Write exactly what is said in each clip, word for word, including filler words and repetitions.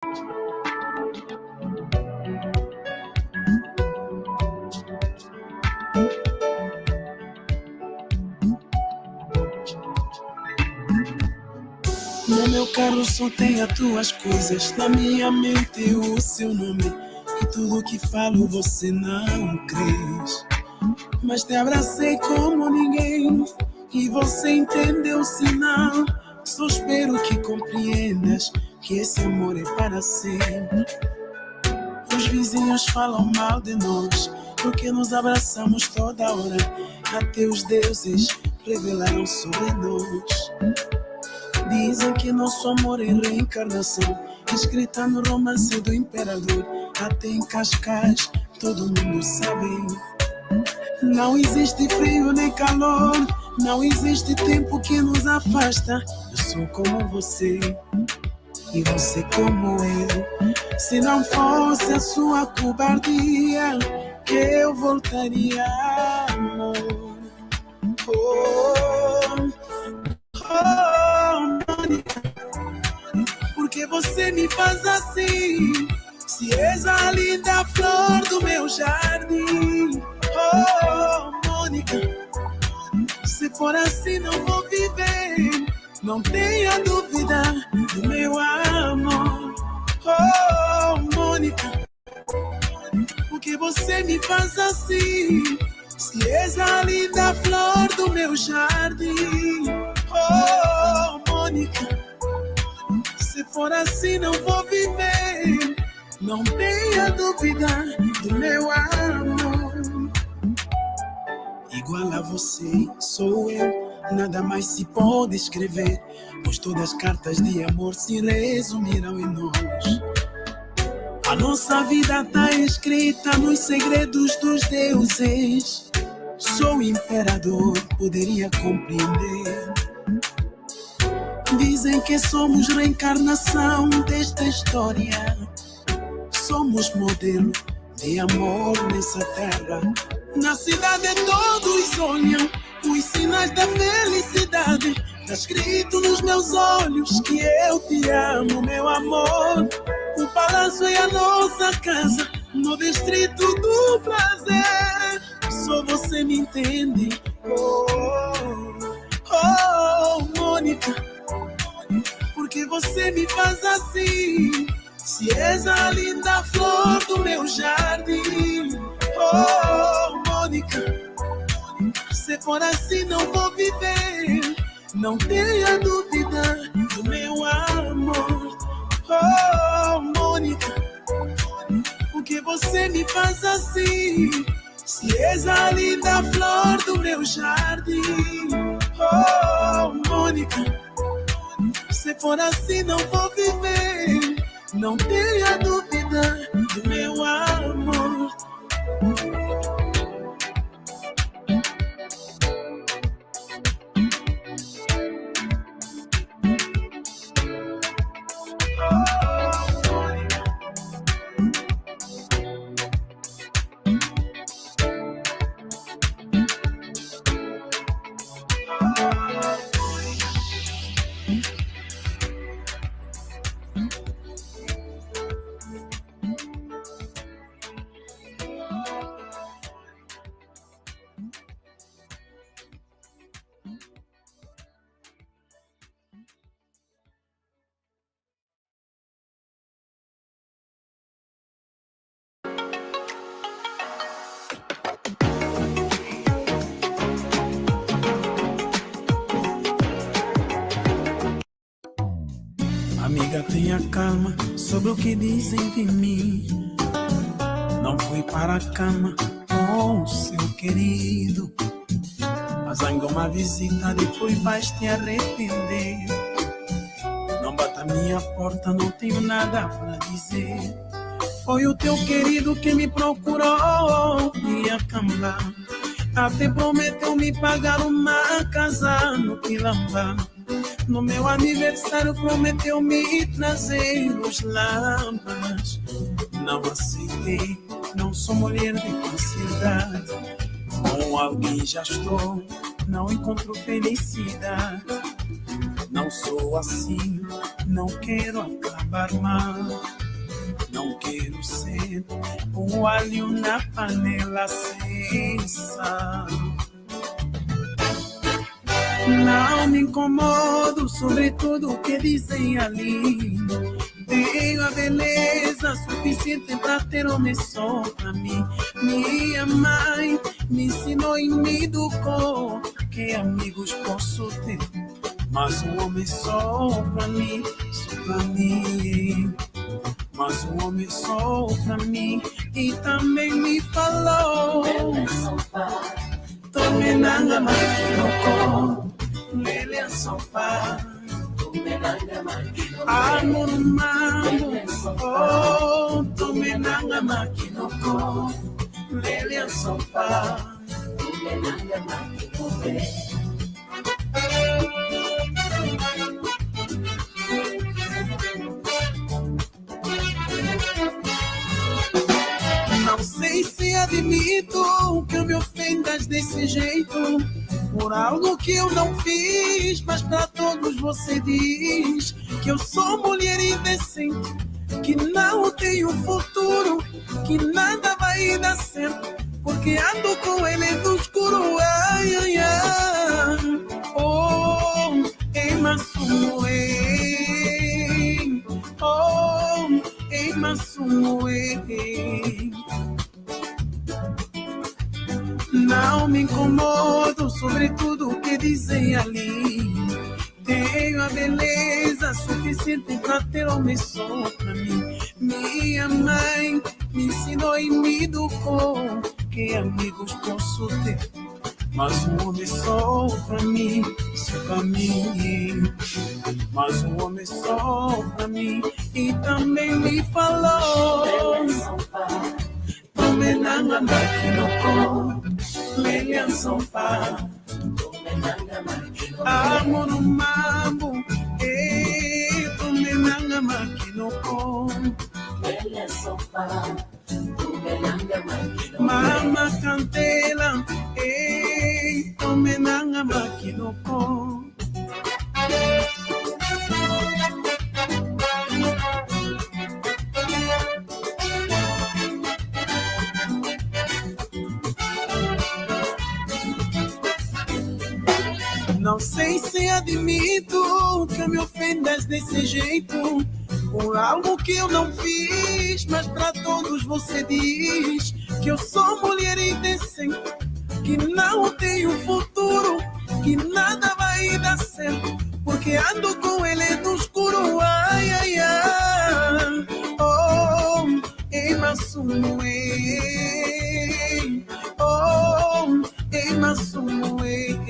No meu carro só tem as tuas coisas, na minha mente o seu nome. E tudo que falo você não crês. Mas te abracei como ninguém, e você entendeu o sinal. Só espero que compreendas que esse amor é para sempre. Os vizinhos falam mal de nós, porque nos abraçamos toda hora. Até os deuses revelaram sobre nós. Dizem que nosso amor é reencarnação, escrita no romance do imperador. Até em Cascais todo mundo sabe. Não existe frio nem calor, não existe tempo que nos afasta. Eu sou como você, e você como eu. Se não fosse a sua cobardia, eu voltaria, amor. Oh, oh, Mônica, por que você me faz assim? Se és a linda flor do meu jardim. Oh, Mônica, se for assim não vou viver. Não tenha dúvida do meu amor. Oh, Mônica, por que você me faz assim? Se és a linda flor do meu jardim. Oh, Mônica, se for assim não vou viver. Não tenha dúvida do meu amor. Igual a você sou eu, nada mais se pode escrever, pois todas as cartas de amor se resumirão em nós. A nossa vida tá escrita nos segredos dos deuses. Só o imperador poderia compreender. Dizem que somos reencarnação desta história. Somos modelo de amor nessa terra. Na cidade todos olham os sinais da felicidade. Tá escrito nos meus olhos que eu te amo, meu amor. O palácio é a nossa casa, no distrito do prazer. Só você me entende. Oh, oh, oh, Mônica, por que você me faz assim? Se és a linda flor do meu jardim. Oh, Mônica, se for assim não vou viver. Não tenha dúvida do meu amor. Oh, Mônica, por que você me faz assim? Se és a linda flor do meu jardim. Oh, Mônica, se for assim não vou viver. Não tenha dúvida do meu amor. Amiga, tenha calma sobre o que dizem de mim. Não fui para a cama com seu querido. Mas ainda uma visita, depois vais te arrepender. Não bata minha porta, não tenho nada pra dizer. Foi o teu querido que me procurou de Acamba. Até prometeu me pagar uma casa no Quilamba. No meu aniversário prometeu me trazer os lamas. Não aceitei, não sou mulher de facilidade. Com alguém já estou, não encontro felicidade. Não sou assim, não quero acabar mal. Não quero ser um alho na panela sem sal. Não me incomodo sobre tudo que dizem ali. Tenho a beleza suficiente pra ter homem só pra mim. Minha mãe me ensinou e me educou que amigos posso ter, mas um homem só pra mim, só pra mim. Mas um homem só pra mim. E também me falou: Tomenanga makinoko, lele ansopa. Amor mambo, oh, tomenanga makinoko, lele ansopa. Não sei se admito que eu me ofendas desse jeito por algo que eu não fiz, mas pra todos você diz que eu sou mulher indecente, que não tenho futuro, que nada vai dar certo, porque ando com ele no escuro. Ai, ai, ai. Oh, ei, masumo, ei. Oh, ei, masumo, ei. Não me incomodo sobre tudo que dizem ali. Tenho a beleza suficiente pra ter homem só pra mim. Minha mãe me ensinou e me educou que amigos posso ter, mas um homem só pra mim, só pra mim. Mas um homem só pra mim. E também me falou: Tomenanga makinoko, lele ansopa. Amor mambo, eh, tomenanga makinoko, lele ansopa. Mama Kantela, eh, tomenanga makinoko. Não sei se admito que eu me ofendas desse jeito por algo que eu não fiz, mas pra todos você diz que eu sou mulher indecente, que não tenho futuro, que nada vai dar certo, porque ando com ele no escuro. Ai, ai, ai. Oh, ei, masumo, ei. Oh, ei, masumo, ei.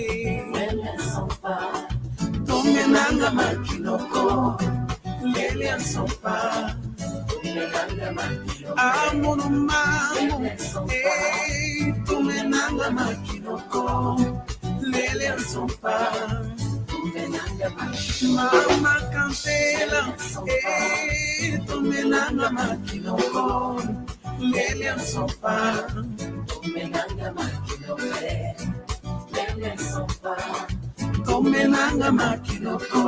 Tomenanga makinoko, lele ansopa. Amor mambo, eh, tomenanga makinoko, lele ansopa. Mama Kantela, eh, tomenanga makinoko, lele ansopa. Tomenanga makinoko,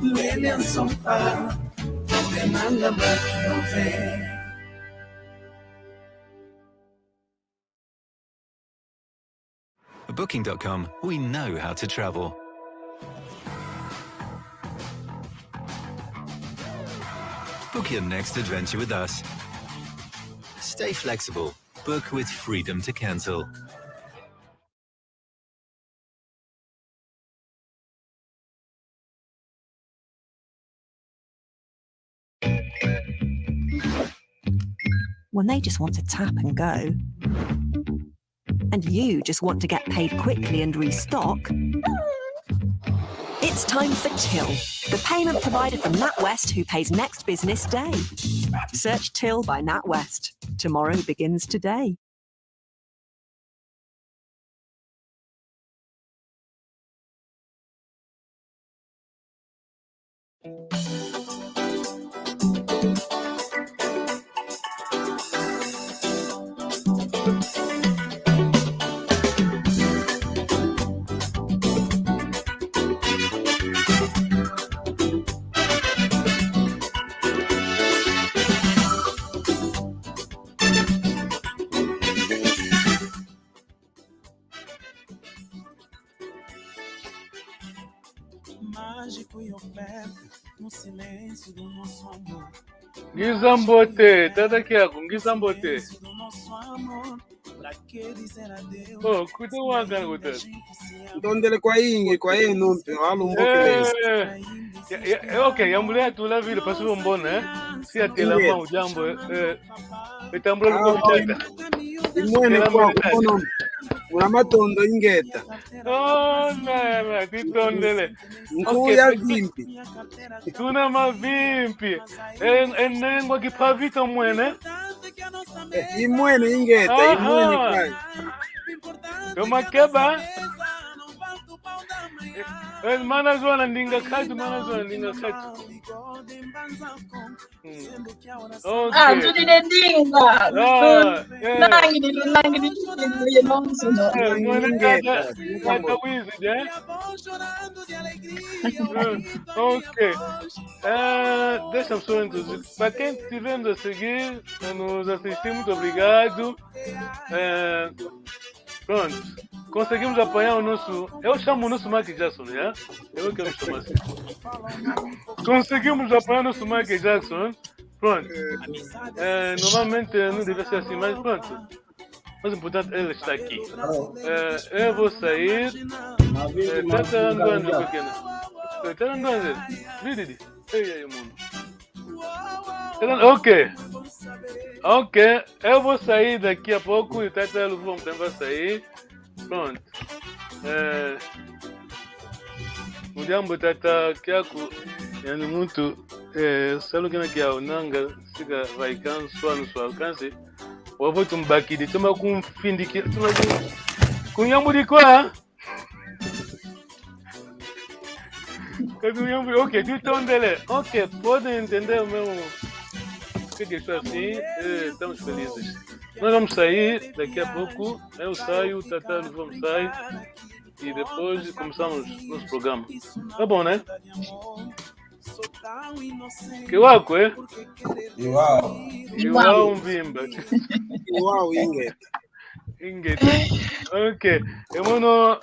lele ansopa. Tomenanga makinove. At Booking dot com, we know how to travel. Book your next adventure with us. Stay flexible. Book with freedom to cancel. When they just want to tap and go, and you just want to get paid quickly and restock, it's time for Tyl, the payment provider from NatWest who pays next business day. Search Tyl by NatWest. Tomorrow begins today. Ngiza mbote, tata Kiaku, ngiza mbote. Oh, kutu wanga kuta. Ntondele kwayingi, kwa yeno mpe, walumbukile. Eh, ya, ya, eh, ok, yambula yatula vile, pasi bombona, eh. Si yatela mau diambu, eh, etambula luko bitata. Imwene kwa kumono. Muna matondo ingeta. Oh, na, na, titondele. Nkuya vimpi. Tuna mavimpi. En-, enengwa kipavita mwene. Eh, imwene ingeta, imwene kwa. Toma keba. Eh, eh, mana zona ndinga katu, mana zona ndinga katu. Mm. Ok. Ah, tudi ne ndinga. Ah, eh. Nangi ni, nangi ni, nangi ni, nangi ni, eh, mwana kata, kata wizi, eh? Mm, ok. Eh, deixa-me só introduzir. Pra quem estiver nos a seguir, nos assistir, muito obrigado. Eh, Pronto. Conseguimos apanhar o nosso. Eu chamo o nosso Michael Jackson, né? Eu quero chamar assim. Conseguimos apanhar o nosso Michael Jackson. Pronto. É, normalmente não devia ser assim, mas pronto. Mas o importante, ele está aqui. É, eu vou sair. É, tá, tá andando, pequena. É, tá andando. Vidi, vidi. Ei, ei, mano. Ok. Ok. Eu vou sair daqui a pouco e o Tata Luvumba também vai sair. Pronto. Eh, mu diambu Tata Kiaku, yani muntu, eh, salu kina kiaonanga, sika vaikan, swanu, swalkansi. Wavo tumbakidi, tuma kumfindiki, tuma ku-, kunyambudi kwa. Kadi uyambi, ok, tutondele. Ok, podem entender o meu. Que que está assim? Eh, estamos felizes. Nós vamos sair daqui a pouco. Eu saio, o Tata, nós vamos sair. E depois começamos o nosso programa. Tá bom, né? Kiwaku, eh? Iwau. Iwau mvimba. Iwau ingeta. Ingeta. Ok. E mono,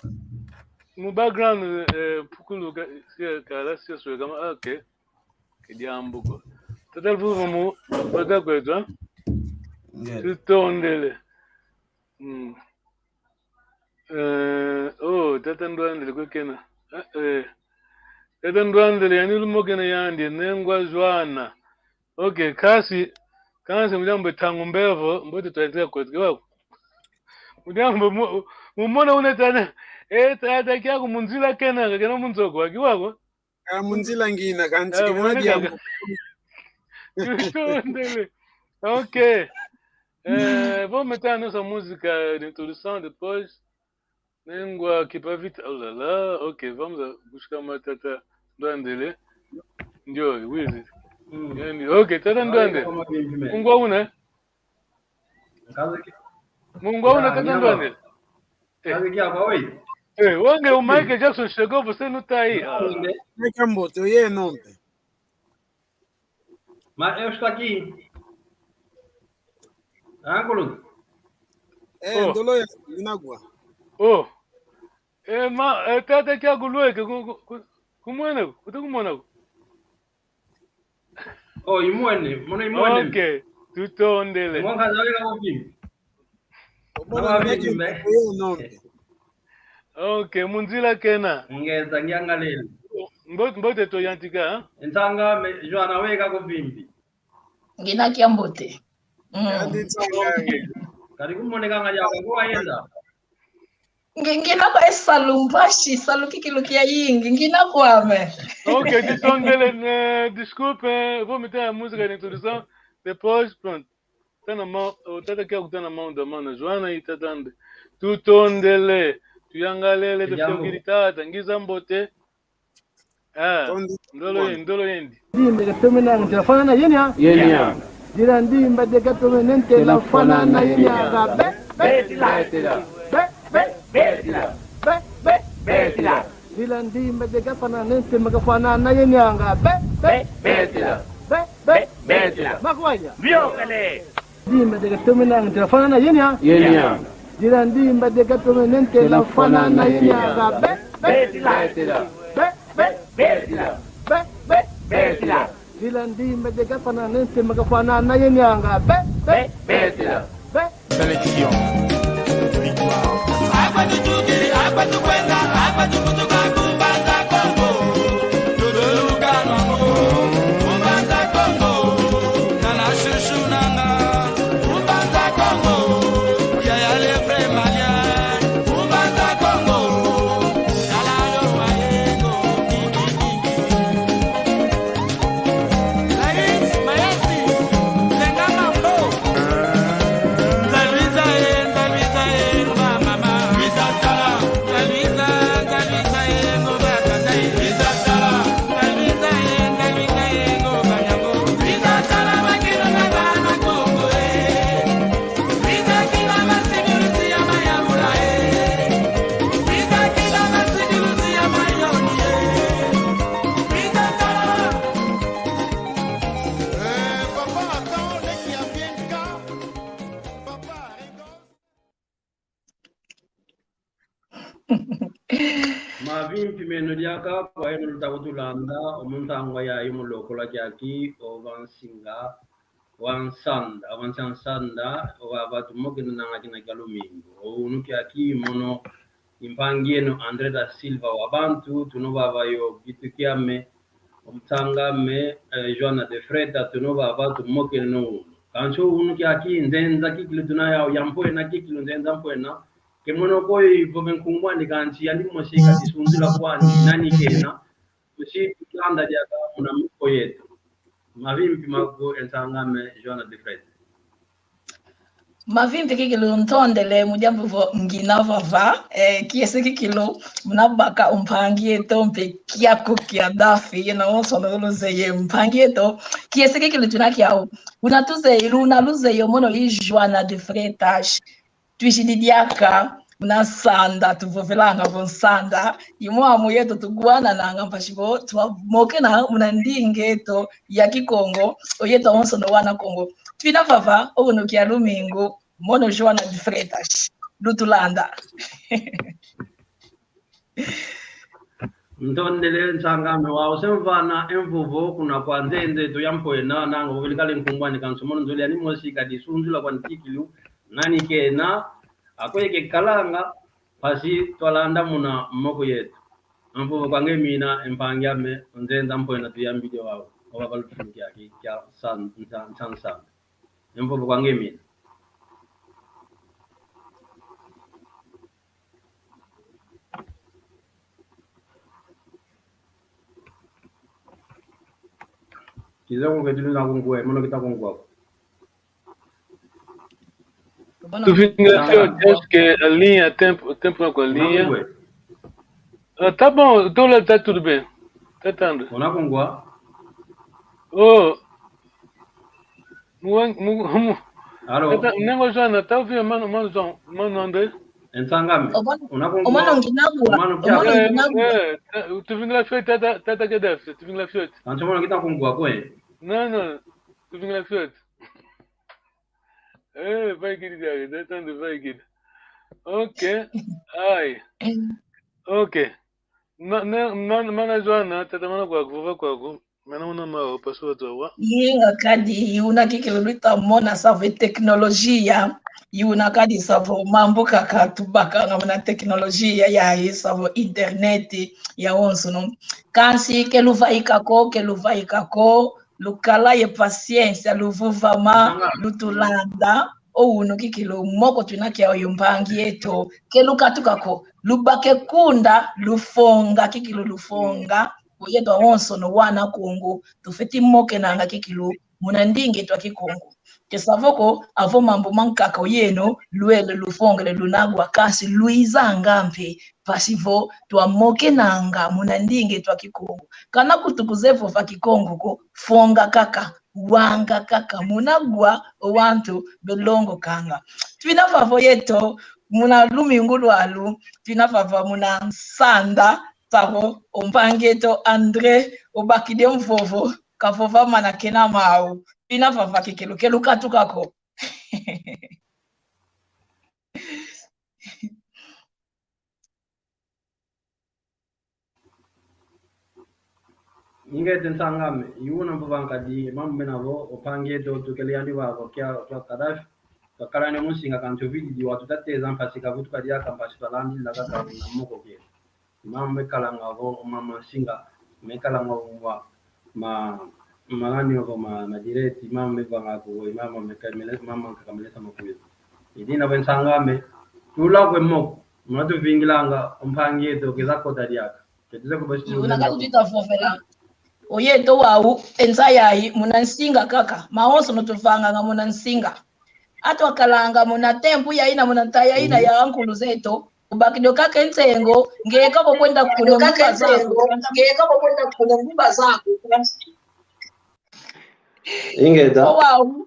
mu background, eh, pukulu ka, si kala, si suega ma, ok. Ke diambu ko. Tata Luvumba mu, baka kwetu, ha? Tutondele. Mm. Eh, oh, Tata Ndwandele kwekena. Eh, eh. Tata Ndwandele, yani lumokena yandi, nengwa Joana. Ok, kasi, kansi mu diambu Tangu Mbevo, mbote twatika kwetu, kiwaku. Mu diambu mu-, mumona une tana, eh, Tata Kiaku mu nzila kena, kakena mu nzo ko, kiwaku. Ah, mu nzila ngina, kansi, eh, kena diambu. Tutondele. Ok. Eh, vamos meter a nossa música de introdução depois. Nengwa Kipavita, oh là là, ok, vamos a buscar mais Tata Ndwandele. Ndio, wizi. Mm. Yani, ok, Tata Ndwandele. Mungwa una? Mungwa una, Tata Ndwandele? Eh. Eh, wenge o Michael Jackson chegou, você não tá aí. Ah. Michael Mbote, oye nompe. Ma eu estou aqui. Tranquilo. Eh, oh. Ndolo ya, inagwa. Oh. Eh, ma, eh, Tata Kiaku lweke, ku, ku, ku, kumwene, kuta kumona ku. Oh, imwene, mono imwene. Ok, tutondele. Mwanka zaweka kuvimbi. Omona mama meki meki. Ok, mu nzila kena. Ngeta ngiangalele. Mbote, mbote twayantika, ha? Ntanga me, Joana weka kuvimbi. Ngina kiambote. Mm. Kadi kumoneka nga yaka kwa yenda. Ngi-, ngina kwa esalu mpasi, salu kikilu kiayingi, ngina kwame. Ok, tutondele, eh, desculpe, vou meter a música de introdução, depois, pronto. Tana ma-, o Tata Kiaku tana mau da mana Joana i Tata Ndwandele. Tutondele, tuyangalele, tufiokidi Tata, ngiza mbote. Ah, ndolo yendi, ndolo yendi. Ndimba dekatomene ntela fanana yenya. Yenya. Dila ndimba dekatomene ntela fanana yenya. Be, be, be, be, be, be, be, be, be. Dila ndimba dekafanana ntela makafanana yenya. Be, be, be, be, be. Makwanya. Biokele. Ndimba dekatomene ntela fanana yenya. Yenya. Dila ndimba dekatomene ntela fanana yenya. Be, be, be, be, be, be, be, be, be. Bila ndimba je gafana nente magafana na ye nyanga. Be, be, be, be, be. Sélection. Victoire. Mavimpi meno diaka kwa yeno luta kutulanda, omu ntangwa yayi mu lokola kiaki, ova nsinga, wa nsanda, ova nsia nsanda, ova vava tumokenanga kina kia lumingu. Owunu kiaki mono i mpangi eno André da Silva wa bantu, tuna vava yo Bitu Kiame, Omutangame, eh, Joana de Freitas, tuna vava tumokene no unu. Kansi unu kiaki nzenza kikilu tuna yau, ya mpwena kikilu nzenza mpwena. Ke mono ko ivove nkumbu andi kansi yandi mosi kati sunzula kwandi, nani kena. Mosi tulanda diaka muna moko yetu. Mavimpi maku e ntangame Joana de Freitas. Mavimpi kikilu ntondele mu diambu vo ngina vava, eh, kiese kikilu muna baka o mpangi eto mpe kiaku kia dafi, yena wonso na luzeye mpangi eto, kiese kikilu tuna kiau. Una tuzeye, una luzeye mono i Joana de Freitas. Twizidi diaka muna nsanda, tuvovelanga vo nsanda, i mwamu yeto tugwanananga mpasi vo twamokena muna ndinga eto ya Kikongo, o yeto awonsono wana Kongo. Twina vava, owunu kia lumingu, mono Joana de Freitas, lutulanda. Ntondele nsangame wau, se mvana e mvovo kuna kwa nzenza eto ya mpwena, nanga vovele kala nkumbu andi kansi mono nzolele yani mosi kadi sunzula kwandi kikilu, nani kena, ako ye kekalanga, mpasi twalanda muna moko yeto. E mvovo kwa nge mina, e mpangi ame, nzenza mpwena tuyambidi wau, ova valutufunukia ki, kia san, nsa, nsa, nsa. E mvovo kwa nge mina. Kizungu ke tuli na kungua, mono kita kungua. Tuvingila fioti, est-ce que a linha, tempo, tempo na kwa linha. Ah, tá bom, eu tô lá, tá tudo bem. Tá, tá, André. Una kungua. Oh. Mu-, mu-, mu-, Alô? Tata, nengo Joana, tá ouvindo, mano, mano João, mano André? Ensangame. Omano, una kungua. Omano nginagua. Omano kia. Omano nginagua. Eh, eh, tá, tuvingila fioti, tata, tata Gaddafi, tuvingila fioti. Anto mano kita kungua kwe? Não, não, tuvingila fioti. Eh, vai kiri diaga, tá tando vai kiri. Ok. Ai. Ok. Ma-, ma-, ma-, mana Joana, tata mana kwaku, vova kwaku. Mana una mau, pasu watu wa. Inga kadi, una kikilu luta mona sa vo e tecnologia. Una kadi sa vo mambu kaka tubakanga muna tecnologia yayi sa vo internet yawonsono. Kansi ke luvaika ko, ke luvaika ko, lukala ye paciência, luvuvama, lutulanda, o unu kikilu moko twina kiau yo mpangi eto, ke lukatuka ko, lubake kunda, lufonga, kikilu lufonga, o yeto awonsono wana Kongo, tufeti mokenanga kikilu, muna ndinga eto a Kikongo. Ke sa vo ko, avo mambu mankaka oyeno, lwele lufongele lunagua, kansi lwizanga mpe, mpasi vo twamokenanga muna ndinga eto a Kikongo. Kana kutu kuzeye vova Kikongo ko, fonga kaka, wanga kaka, munagua o wantu belongokanga. Twina vava o yeto, muna lumingu lwalu, twina vava muna nsanda, sa vo o mpangi eto André, obakidi o mvovo, kavova mana kena mau. Twina vava kikilu, ke lukatuka ko. Ingeta nsang'ame, i una mvova nkadi, mambu mena vo, o mpangi eto tukele yandi vava kia, kia Kadhafi, twakala ne mu nsinga kansi ovididi watutateza mpasi kavutuka diaka mpasi twalandila kaka na moko kieto. Mambu mekalanga vo, mama nsinga, mekalanga vo ma, ma, malani vo ma, ma direct, mambu mevanga ko, mambu meka-, mele-, mambu nkaka melesa makuyo. I dina vo nsang'ame, tula kwe moko, muna tuvingilanga, o mpangi eto, keza kota diaka. Una kadi tuta vovela. Oyeto wau, e nza yayi, muna nsinga kaka. Mawonsono tuvanganga muna nsinga. Atwakalanga muna tempu yayina, muna nta yayina ya ankulu zeto. Ubakidi o kaka e nsengo, ngeye kaka okwenda kuna nguba zaku. Ingeta. O wau,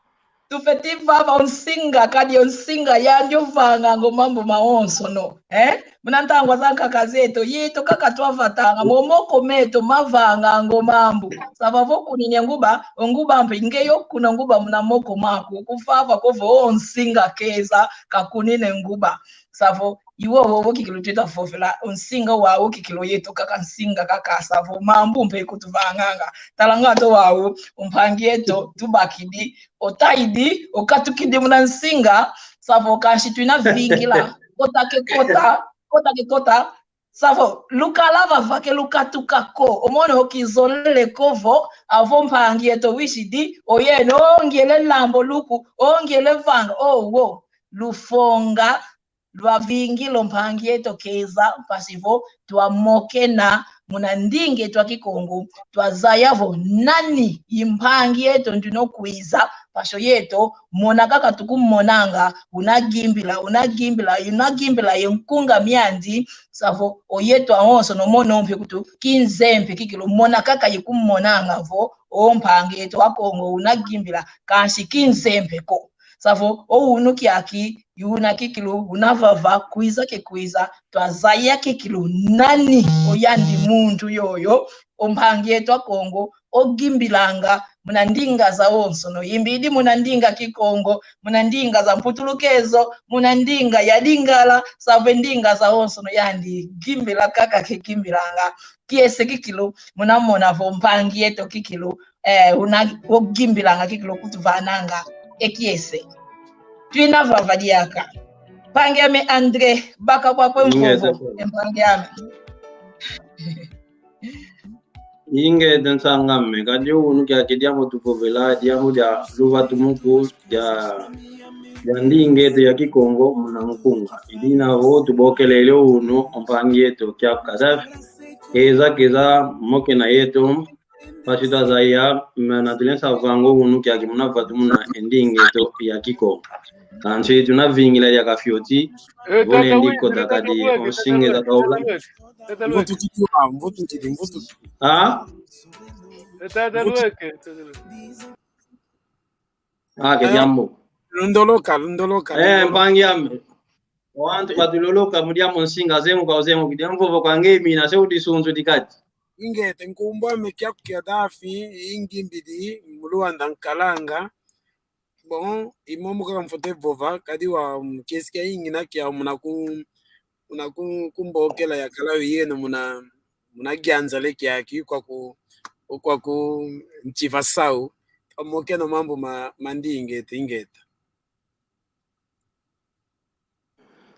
tufeti vava o nsinga, kadi o nsinga yandi ovanganga o mambu mawonsono, eh? Muna ntangwa za nkaka zeto, yeto kaka twavatanga, mo moko meto mavanganga o mambu. Sava vo okunini e nguba, o nguba mpe ngeye okuna nguba muna moko maku, kuvava ko vo o nsinga keza, kakunini e nguba. Savo, i wowo kikilu tuta vovela, o nsinga wau kikilu yeto kaka nsinga kaka, savo, mambu mpe kutuvanganga. Talanga to wau, o mpangi eto, tubakidi, otayidi, okatukidi muna nsinga, savo, kansi twina vingila, kota ke kota, kota ke kota, savo, lukala vava ke lukatuka ko, omono okizolele ko vo, avo mpangi eto wizidi, oyeno, ongiele lambo luku, ongiele vanga, owo, lufonga, lwavingila o mpangi eto keza, mpasi vo twamokena muna ndinga eto a Kikongo, twazaya vo nani i mpangi eto ndina okwiza, mpasi oyeto, mona kaka tukumonanga, una gimbila, una gimbila, una gimbila ye nkunga miandi, savo oyeto awonsono mono mpe kutu, kinzempe kikilu, mona kaka ye kumonanga vo, o mpangi eto a Kongo, una gimbila, kansi kinzempe ko. Savo, o unu kiaki, i una kikilu, una vava, kwiza ke kwiza, twazaya kikilu, nani oyandi muntu yoyo, o mpangi eto a Kongo, ogimbilanga, muna ndinga zawonsono, imbidi muna ndinga Kikongo, muna ndinga za Mputulukezo, muna ndinga ya Lingala, savo e ndinga zawonsono yandi, gimbila kaka ke gimbilanga, kiese kikilu, muna mona vo mpangi eto kikilu, eh, una, ogimbilanga kikilu kutuvananga, e kiese. Twina vava diaka. Mpangi ame André, baka kwakwe mvovo, e mpangi ame. Ingeta nsang'ame, kadi unu kiaki diambu tuvovela, diambu dia luvatumuku, dia, dia ndinga eto ya Kikongo, muna nkunga. I dina vo tubokelele unu, o mpangi eto kia Kadhafi. Keza, keza, mokena yeto, mpasi twazaya, mena tulenda vanga o unu kiaki muna vatumuna e ndinga eto ya Kikongo. Kansi tuna vingila diaka fioti, eh, vo nendi kota kadi, o nsinga za kaula. Mvutukidi wa, mvutukidi, mvutukidi. Ah? Eh, tata Lueke, tata Lueke. Ah, ke diambu. Lundoloka, lundoloka, eh, lundoloka. Mpangi ame. Wantu batuloloka mu diambu nsinga zemu kwa zemu, kidi mvovo kwa nge mina, se udisunzu dikati. Ingeta, nkumbu ame Kiaku Kiadafi, i Ngimbidi, mu Luanda nkalanga. Bon, i momo kaka mfwete vova, kadi wa, mm, kiese kiayingi na kiau muna ku, muna ku, kumbokela yakala yo yeno muna, muna gianzale kiaki, kwaku, kwaku nchiva sau, twamokena mambu ma, ma ndinga eto, ingeta.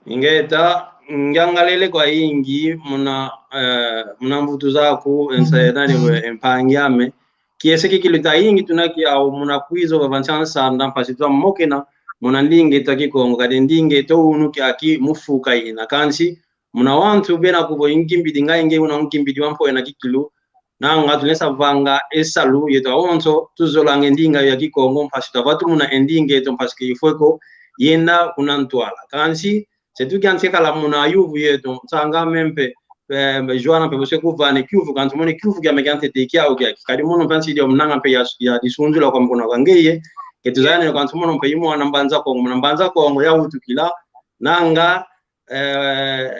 Ingeta, ngiangalele kwayingi muna, eh, muna mvutu zaku, ensa, nani we, e mpangi ame. Kiese kikilu tayingi tuna kiau muna kwiza vava nsi a nsanda mpasi twamokena muna ndinga eto a Kikongo, kadi ndinga eto unu kiaki mu fuka ina. Kansi, muna wantu bena kuvo i Ngimbidi, ngai nge una Ngimbidi wa mpwena kikilu, nanga tulenda vanga e salu yeto awonso, tuzolanga e ndinga ya Kikongo, mpasi twavatumuna e ndinga eto, mpasi ke ifweko yenda kuna ntwala. Kansi, se tukia nsekala muna yuvu yeto, nsang'ame mpe, eh, Joana mpe, bose kuvana e kiuvu, kansi mono e kiuvu kiame kia ntete kiau kiaki. Kadi mono mpe nsidi omunanga mpe ya, ya disunzula kwa mkono kwa ngeye, ke tuzayane kansi mono mpe i mwana Mbanza Kongo, muna Mbanza Kongo yawutukila, nanga, eh,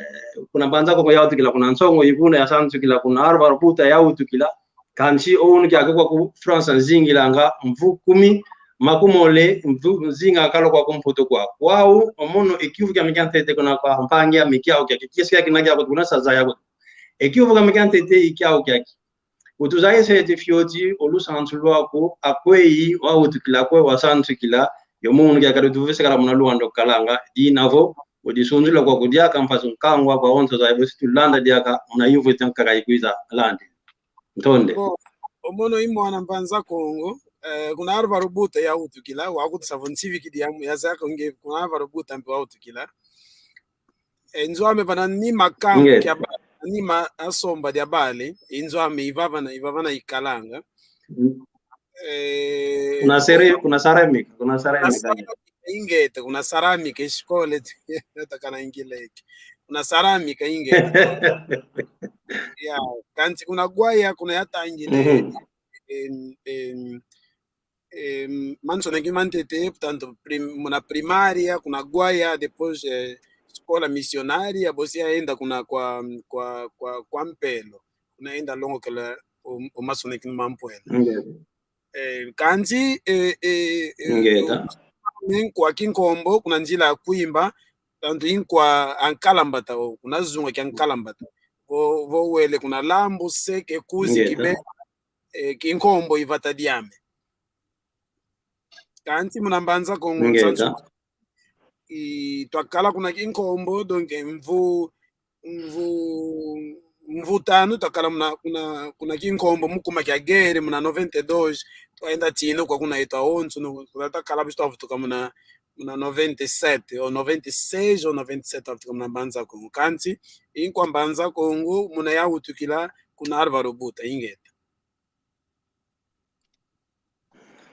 kuna Mbanza Kongo yawutukila, kuna Nsongo Ivuna yasantukila, kuna Alvaro Buta yawutukila, kansi o unu kiaki kwaku France nzingilanga mvu kumi, makumole, mvu, nzinga kalo kwaku Mputu kwaku. Wau, o mono e kiuvu kiame kia ntete kuna kwa mpangi ame kiau kiaki, kiese kiaki na kiau kuna saza yaku. E kiuvu kiame kia ntete i kiau kiaki. Utuzayiseti fioti o lusansu lwaku, akweyi wawutukila, akweyi wasansukila, yo munu kiakala utuvovesekala muna Luanda ukalanga, dina vo udisunzula kwaku diaka mpasi nkangu aku awonso zaya bosi tulanda diaka muna yuvu ita nkaka ikwiza landi. Ntonde. Bon, o mono i mwana Mbanza Kongo, eh, kuna Álvaro Buta yawutukila, wakutusa vo nsivikidi ya, yazaya ko nge, kuna Álvaro Buta mpe wawutukila. E, nzo ame vana ni makambu kia ba-, ni ma-, asomba dia bale, e, nzo ame ivavana, ivavana ikalanga. Mm. Eh, kuna sere-, kuna cerâmica, kuna cerâmica. Kuna cerâmica, ingeta, kuna cerâmica, escola, takana ingileke. Kuna cerâmica, ingeta. Ya, kansi kuna Guaia, kuna yatangile, mhm, em, em, em, mansoneki mantete, portanto, prim-, muna primária, kuna Guaia, depois, eh, escola missionária, bosi yaenda kuna kwa, kwa, kwa, kwa Mpelo. Kuna yaenda longokela o, o masoneki mampwela. Ingeta. Eh, kansi, eh, eh, eh, ingeta. Eh, inkwa Kinkombo, kuna nzila ya Kwimba, tanto inkwa Ankalambata, o, kuna zunga kia Ankalambata. Vo, vo wele kuna Lambu, Seke, Kuzi, ingeta, Kibena, eh, Kinkombo i vata diame. Kansi muna Mbanza Kongo, ingeta, nsansu, i, twakala kuna Kinkombo, donc, mvu, mvu, mvu tanu twakala muna, kuna, kuna Kinkombo, mu kuma kia guerre, muna noventa e dois, twaenda tino kwa kuna yetu awonso, no, kuna twakala bisu twavutuka muna, muna noventa e sete, ou noventa e seis ou noventa e sete, twavutuka muna Mbanza Kongo. Kansi, inkwa Mbanza Kongo, muna yawutukila, kuna Álvaro Buta, ingeta.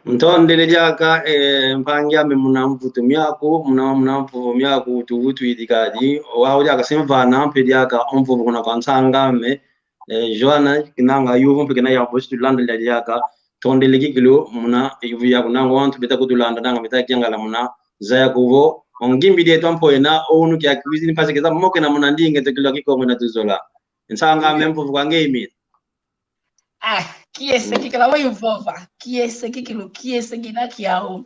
Ntondele diaka, eh, mpangi ame muna mvutu miaku, muna, muna mvuvu miaku, tuvutu idi kadi, wau diaka simvana, mpe diaka o mvuvu kuna kwa nsang'ame, eh, Joana, kinanga yuvu, mpe kina ya bosi tulanda diaka, ntondele kikilu, muna, yuvu yaku nanga wantu beta kutulanda, nanga beta kiangala muna, zaya kuvo, o ngimbi dieto ampo ena, o unu kia kiwizini mpasi keza mokena muna ndinga eto kilu a Kikongo ina tuzola. Nsang'ame mvuvu kwa nge imi. Ah, kiese kikilu wau ivova. Kiese kikilu, kiese kina kiau.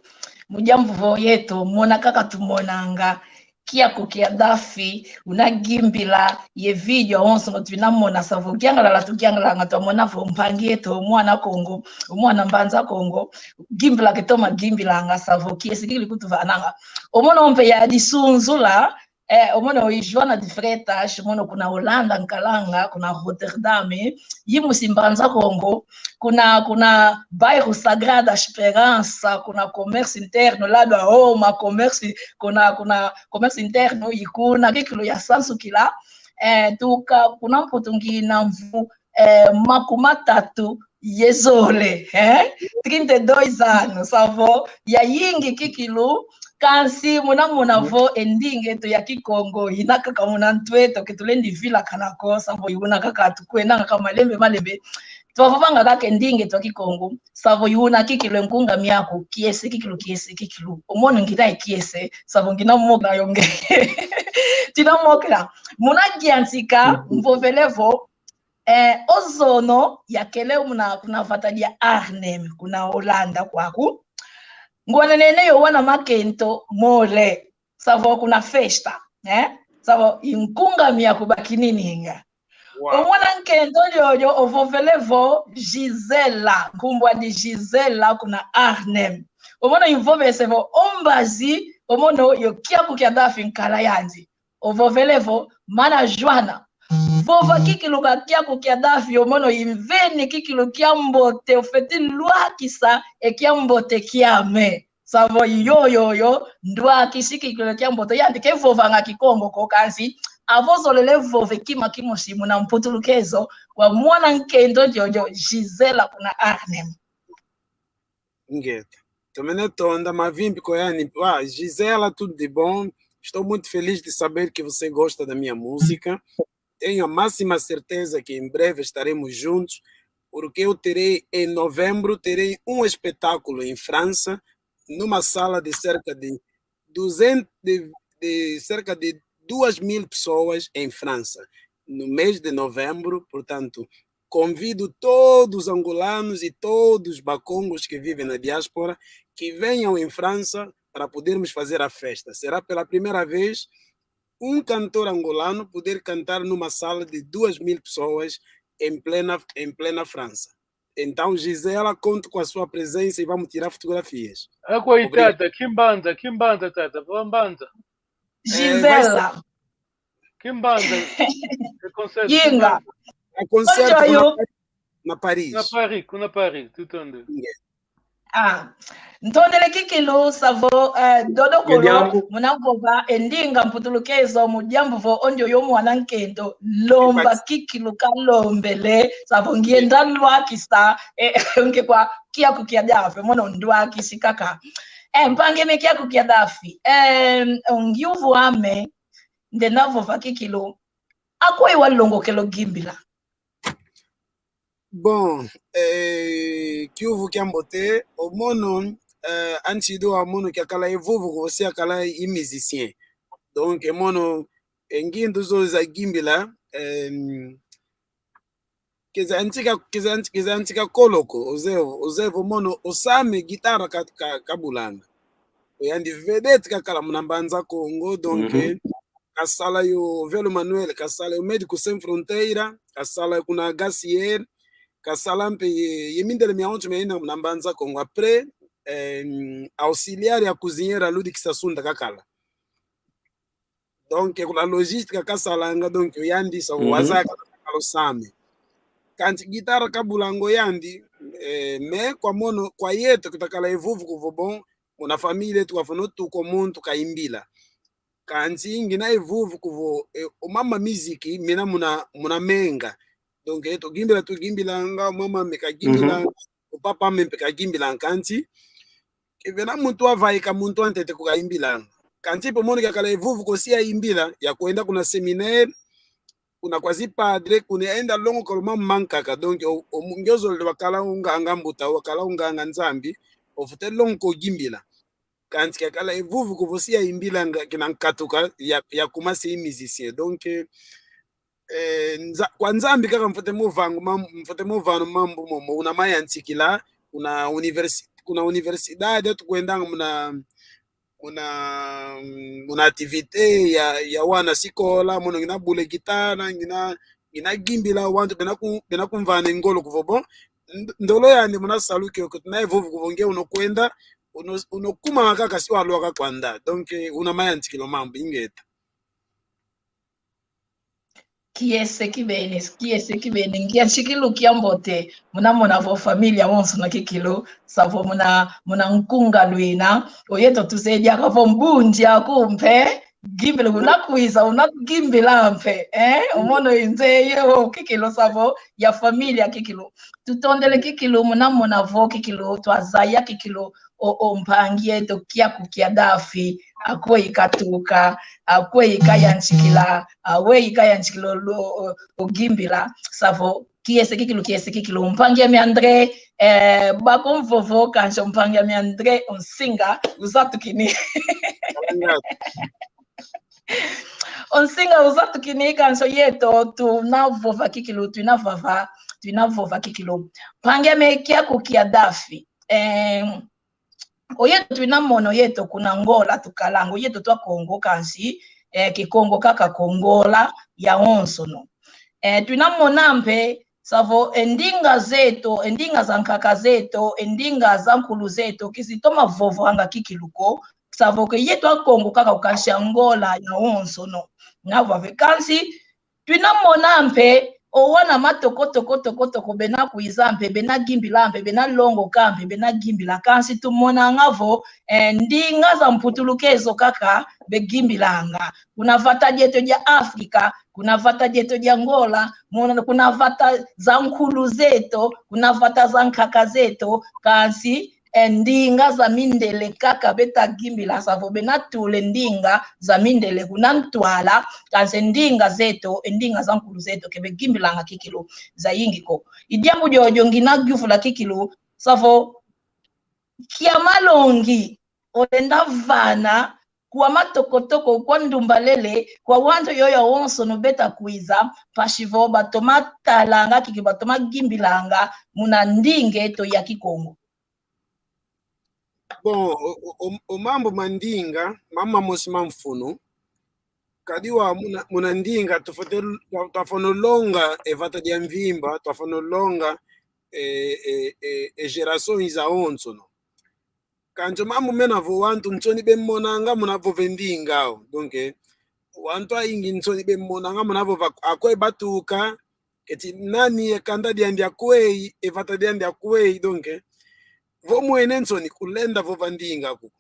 Mu dia mvuvu yeto, mona kaka tumonanga. Kiaku kia Dafi, una gimbila, ye video awonso ngo twina mona sa vo. Kiangalala tukiangalanga twamona vo mpangi yeto, mwana Kongo, mwana Mbanza Kongo. Gimbila ketoma gimbilanga sa vo. Kiese kikilu kutuvananga. O mono mpe yadisunzula, eh, o mono i Joana de Freitas, mono kuna Holanda nkalanga, kuna Rotterdam, i musi Mbanza Kongo, kuna, kuna bairro Sagrada Esperança, kuna comércio interno, lado a Roma, comércio, kuna, kuna comércio interno, i kuna kikilu yasansukila, eh, tuka, kuna Mputu ngina mvu, eh, makumatatu ye zole, eh? Trinta e dois anos, sa vo, yayingi kikilu, kansi muna mona vo e ndinga eto ya Kikongo, ina kaka muna ntu eto, ke tulendi vilakana ko, sa vo, i una kaka tukwendanga kaka malembe, malembe. Twavovanga kaka e ndinga eto ya Kikongo, sa vo, i una kikilu e nkunga miaku, kiese kikilu, kiese kikilu. O mono ngina e kiese, sa vo ngina mokela yo nge. Tina mokela. Muna giantika, mvovele vo, eh, o zono yakele muna, kuna vata dia Arnhem, kuna Holanda kwaku. Ngwananene yo wana makento mole, sa vo kuna festa, eh? Sa vo i nkunga miaku bakinininga. Wow. O mwana nkento ndiodio ovovele vo Gisela, nkumbu andi Gisela kuna Arnhem. O mono imvovese vo o mbazi, o mono yo kiaku kia Dafi nkala yandi. Ovovele vo, mana Joana, vova kikilu ka kiaku kia Dafi, o mono imveni kikilu kiambote, ofeti lwakisa e kiambote kiame. Sa vo yo, yo, yo, ndwakisi kikilu kiambote, yandi ke vovanga Kikongo ko kansi, avo zolele vova e kima kimosi muna mputulukezo, kwa mwana nkento ndiodio, Gisela kuna Arnhem. Ingeta. Também tonda, mavimbi kwa yani. Ah, Gisela, tudo de bom. Estou muito feliz de saber que você gosta da minha música. Tenho a máxima certeza que em breve estaremos juntos, porque eu terei, em novembro, terei um espetáculo em França, numa sala de cerca de duzentos, de, de cerca de duas mil pessoas em França, no mês de novembro. Portanto, convido todos os angolanos e todos os bakongos que vivem na diáspora que venham em França para podermos fazer a festa. Será pela primeira vez um cantor angolano poder cantar numa sala de duas mil pessoas em plena, em plena França. Então, Gisela, conto com a sua presença e vamos tirar fotografias. Akwa i tata, kimbanza, kimbanza tata, vambanza. Gisela. Kimbanza. Yinga. A concerto na Paris. Na Paris, kuna Paris, tutondele. Ah, ntondele kikilu savo, eh, dodo kolo, muna vova e ndinga mputulukezo mu diambu vo ondio yo mwana nkento, lomba kikilu kalombele, savo ngienda lwakisa, eh, nge kwa kiaku kia dafi, mono ndwakisi kaka. Eh, mpangi ame kiaku kia dafi, eh, ngiuvu ame, ndenda vova kikilu, akweyi walongokele o gimbila? Bon, eh, kiuvu kiambote, o mono, eh, antidu wa mono kiakala evuvu kuvo si akala i musicien. Donc, e mono, e ngindu zo za gimbila, eh, keza antika, keza antika, keza antika koloko, ozevo, ozevo mono, osame guitarra ka, ka, kabulanga. Oyandi vedette kakala muna Mbanza Kongo, donc, eh, kasala yo Velo Manuel, kasala yo Médicos Sem Fronteira, kasala kuna H C R, kasala mpe ye, ye mindele miawonso miayenda muna Mbanza Kongo. Après, eh, auxiliar ya cozinheira Ludix Sasunda kakala. Donc, kuna logística kasalanga, donc, yandi sa wazaya kakala osame. Kansi guitarra kabulanga oyandi, eh, mais kwa mono, kwa yeto kitakala evuvu kuvo bon, muna família eto kwafwana otuka o muntu kaimbila. Kansi ngina evuvu kuvo, eh, o mama miziki mina muna, muna menga. Donc, eh, tugimbila, tugimbilanga, o mama ame kagimbilanga, o papa ame mpe kagimbilanga. Kansi kevena muntu wavaika muntu wantete ko kaimbilanga. Kansi mpe mono kiakala evuvu ko si yaimbila, yakwenda kuna séminaire, kuna kwa zi padre, kuna yaenda longoka o mama mankaka. Donc, o, o, ngiozolele wakala unganga mbuta, wakala unganga Nzambi, ofwete longoka ogimbila. Kansi kiakala evuvu kuvo si yaimbilanga kina nkatuka ya, yakuma se i musicien. Donc, eh, nza, kwa Nzambi kaka mfwete mo vanga mam, mfwete mo vana mambu momo, una mayantikila, kuna universi, kuna universidade tukwendanga muna, muna, muna activité ya, ya wana sikola, mono ngina bula guitarra, ngina, ngina gimbila, wantu bena ku, bena kumvana ngolo kuvo bon, nd, ndolo yandi muna salu kiokio, tuna evuvu kuvo nge unokwenda, uno, unokumanga kaka si walwaka kwanda. Donc, eh, una mayantikila o mambu, ingeta. Kiese kibeni, kiese kibeni, ngia nsikilu kiambote, muna mona vo família wonso na kikilu, savo muna, muna nkunga lwina, oyeto tuzeye diaka vo mbundia kumpe, gimbila unakwiza, unagimbilampe, eh? O mono inze yo kikilu savo ya família kikilu. Tutondele kikilu, muna mona vo kikilu, twazaya kikilu, o, o mpangi eto kiaku kia dafi, akweyi katuka, akweyi kayantikila, akweyi kayantikila lo, o, o gimbila, savo, kiese kikilu, kiese kikilu. Mpangi ame André, eh, bakumvovo, kansi mpangi ame André, o nsinga, uzatukini. O nsinga uzatukini, kansi yeto, tuna vova kikilu, tuna vava, tuna vova kikilu. Mpangi ame kiaku kia dafi. Eh, oyeto twina mono yeto kuna Angola tukalanga, oyeto twa Kongo kansi, eh, Kikongo kaka Kongola yawonsono. Eh, twina mona mpe, savo, e ndinga zeto, e ndinga za nkaka zeto, e ndinga za nkulu zeto, kizitoma vovwanga kikilu ko, savo ke yeto a Kongo kaka kansi Angola yawonsono. Navwave kansi, twina mona mpe, o wana matoko toko toko toko bena kwiza mpe, bena gimbila mpe, bena longoka mpe, bena gimbila. Kansi tumonanga vo, eh, ndinga za mputulukezo kaka begimbilanga. Kuna vata dieto dia Afrika, kuna vata dieto dia Angola, mona kuna vata za nkulu zeto, kuna vata za nkaka zeto, kansi e ndinga za mindele kaka beta gimbila, savo bena tula e ndinga za mindele kuna ntwala, kansi e ndinga zeto, e ndinga za nkulu zeto ke begimbilanga kikilu zayingi ko. I diambu diodio ngina yuvula kikilu, savo kia malongi olenda vana kwa matoko toko, kwa ndumba lele, kwa wantu yoyo awonsono beta kwiza, mpasi vo batoma talanga kiki, batoma gimbilanga muna ndinga eto ya Kikongo. Bon, o, o, o, o mambu ma ndinga, mambu mamosi ma mfunu. Kadi wa muna, muna ndinga, tufwete, twa-, twafwana longa e vata dia mvimba, twafwana longa e, e, e, e gerações zawonsono. Kansi o mambu mena vo wantu nsoni bemonanga muna vova e ndinga au. Donc, eh, wantu ayingi nsoni bemonanga muna vova akweyi batuka, keti nani, e kanda diandi akweyi, e vata diandi akweyi. Donc, eh, vo mwene nsoni kulenda vova ndinga kuku.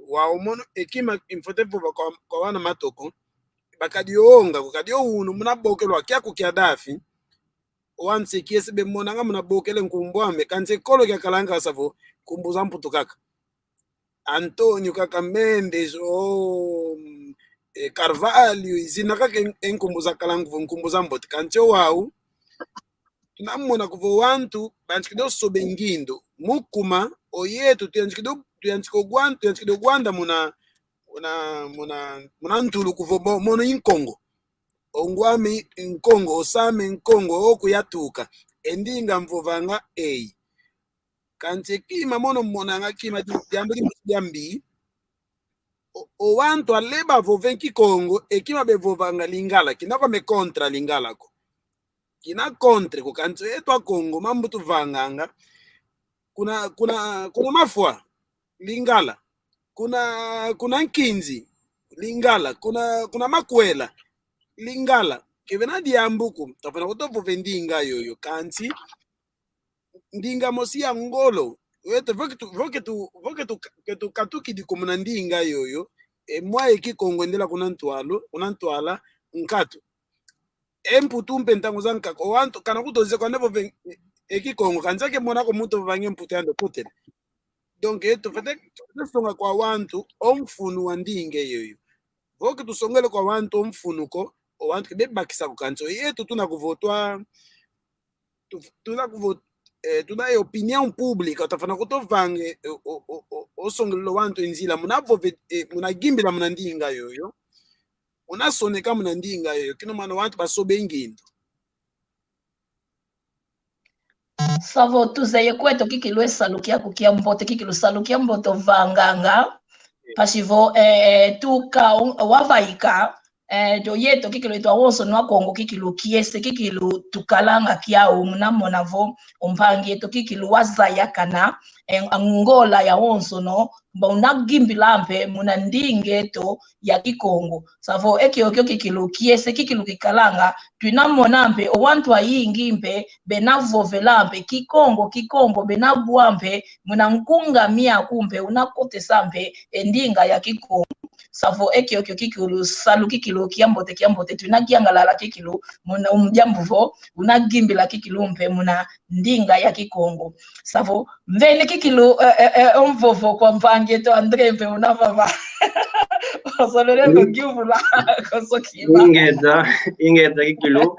Wau mono, e kima infwete vova kwa, kwa wana matoko, bakadionga, kukadi o unu muna bokelo wa kiaku kia Dafi, wantu kiese bemonanga muna bokele nkumbu ame, kansi e kolo kiakalanga sa vo nkumbu za mputu kaka. Antonio kaka, Mendes, o, mm, e, Carvalho, i zina kaka e, e nkumbu zakalanga vo nkumbu za mbote. Kansi o wau, tunamona kuvo wantu, bantu kido sobe ngindu. Mu kuma, o yeto, tuyantikidi, tuyantikidi gwanda, tuyantikidi gwanda muna, muna, muna, muna ntulu kuvo mo-, mono i Nkongo. O ngw'ame Nkongo, o s'ame Nkongo, o kuyatuka. E ndinga mvovanga eyi. Kansi e kima mono monanga kima di-, diambu dimosi diambi. O, o wantu ale bavove Kikongo, e kima bevovanga Lingala, kina kwa me contra Lingala ko. Kina contre ko, kansi eto Akongo, mambu tuvanganga. Kuna, kuna, kuna Mafwa, Lingala. Kuna, kuna Nkinzi, Lingala. Kuna, kuna Makwela, Lingala. Kevena diambu ko, tafwana kutovova e ndinga yoyo, kansi ndinga mosi ya ngolo. Weto, vo ke tu, vo ke tu, vo ke tu, ke tukatukidi ko muna ndinga yoyo, e mwa e Kikongo endela kuna ntwalo, kuna ntwala nkatu. E mputu mpe ntangu zankaka, o wantu kana kutonze kwandi vova e, e Kikongo, kansi ake mona ko muntu vovanga e mputu yandi kutele. Donc, eh, tufwete, tufwete songa kwa wantu o mfunu wa ndinga yoyo. Vo ke tusongele kwa wantu o mfunu ko, o wantu ke bebakisa ko, kansi o yeto tuna kuvotwa, tu-, tuna kuvo-, eh, tuna e opinião pública, tafwana kutovanga, eh, o, o, o, o songelelo wantu e nzila, muna vove, eh, muna gimbila muna ndinga yoyo, muna soneka muna ndinga yoyo, kina mwana wantu basobe ngindu. Savo tuzeye kweto kikilu e salu kiaku kiambote, kikilu salu kiambote ovanganga, mpasi vo, eh, tuka, wavaika, eh, o yeto kikilu eto awonsono Akongo kikilu kiese, kikilu tukalanga kiau, muna mona vo, o mpangi eto kikilu wazaya kana, eh, Angola yawonsono, mba una gimbila mpe muna ndinga eto ya Kikongo. Savo e kiokio kikilu kiese, kikilu kikalanga, twina mona mpe o wantu ayingi mpe bena vovela mpe Kikongo, Kikongo, bena bwa mpe muna nkunga miaku mpe una kotesa mpe e ndinga ya Kikongo. Savo e kiokio kikilu salu kikilu kiambote, kiambote, twina kiangalala kikilu muna, um, diambu vo una gimbila kikilu mpe muna ndinga ya Kikongo. Savo, mveni kikilu, eh, eh, eh, o mvovo kwa mpangi eto André mpe una vava. Osolele ko ngiuvula, koso kima. Ingeta, ingeta kikilu.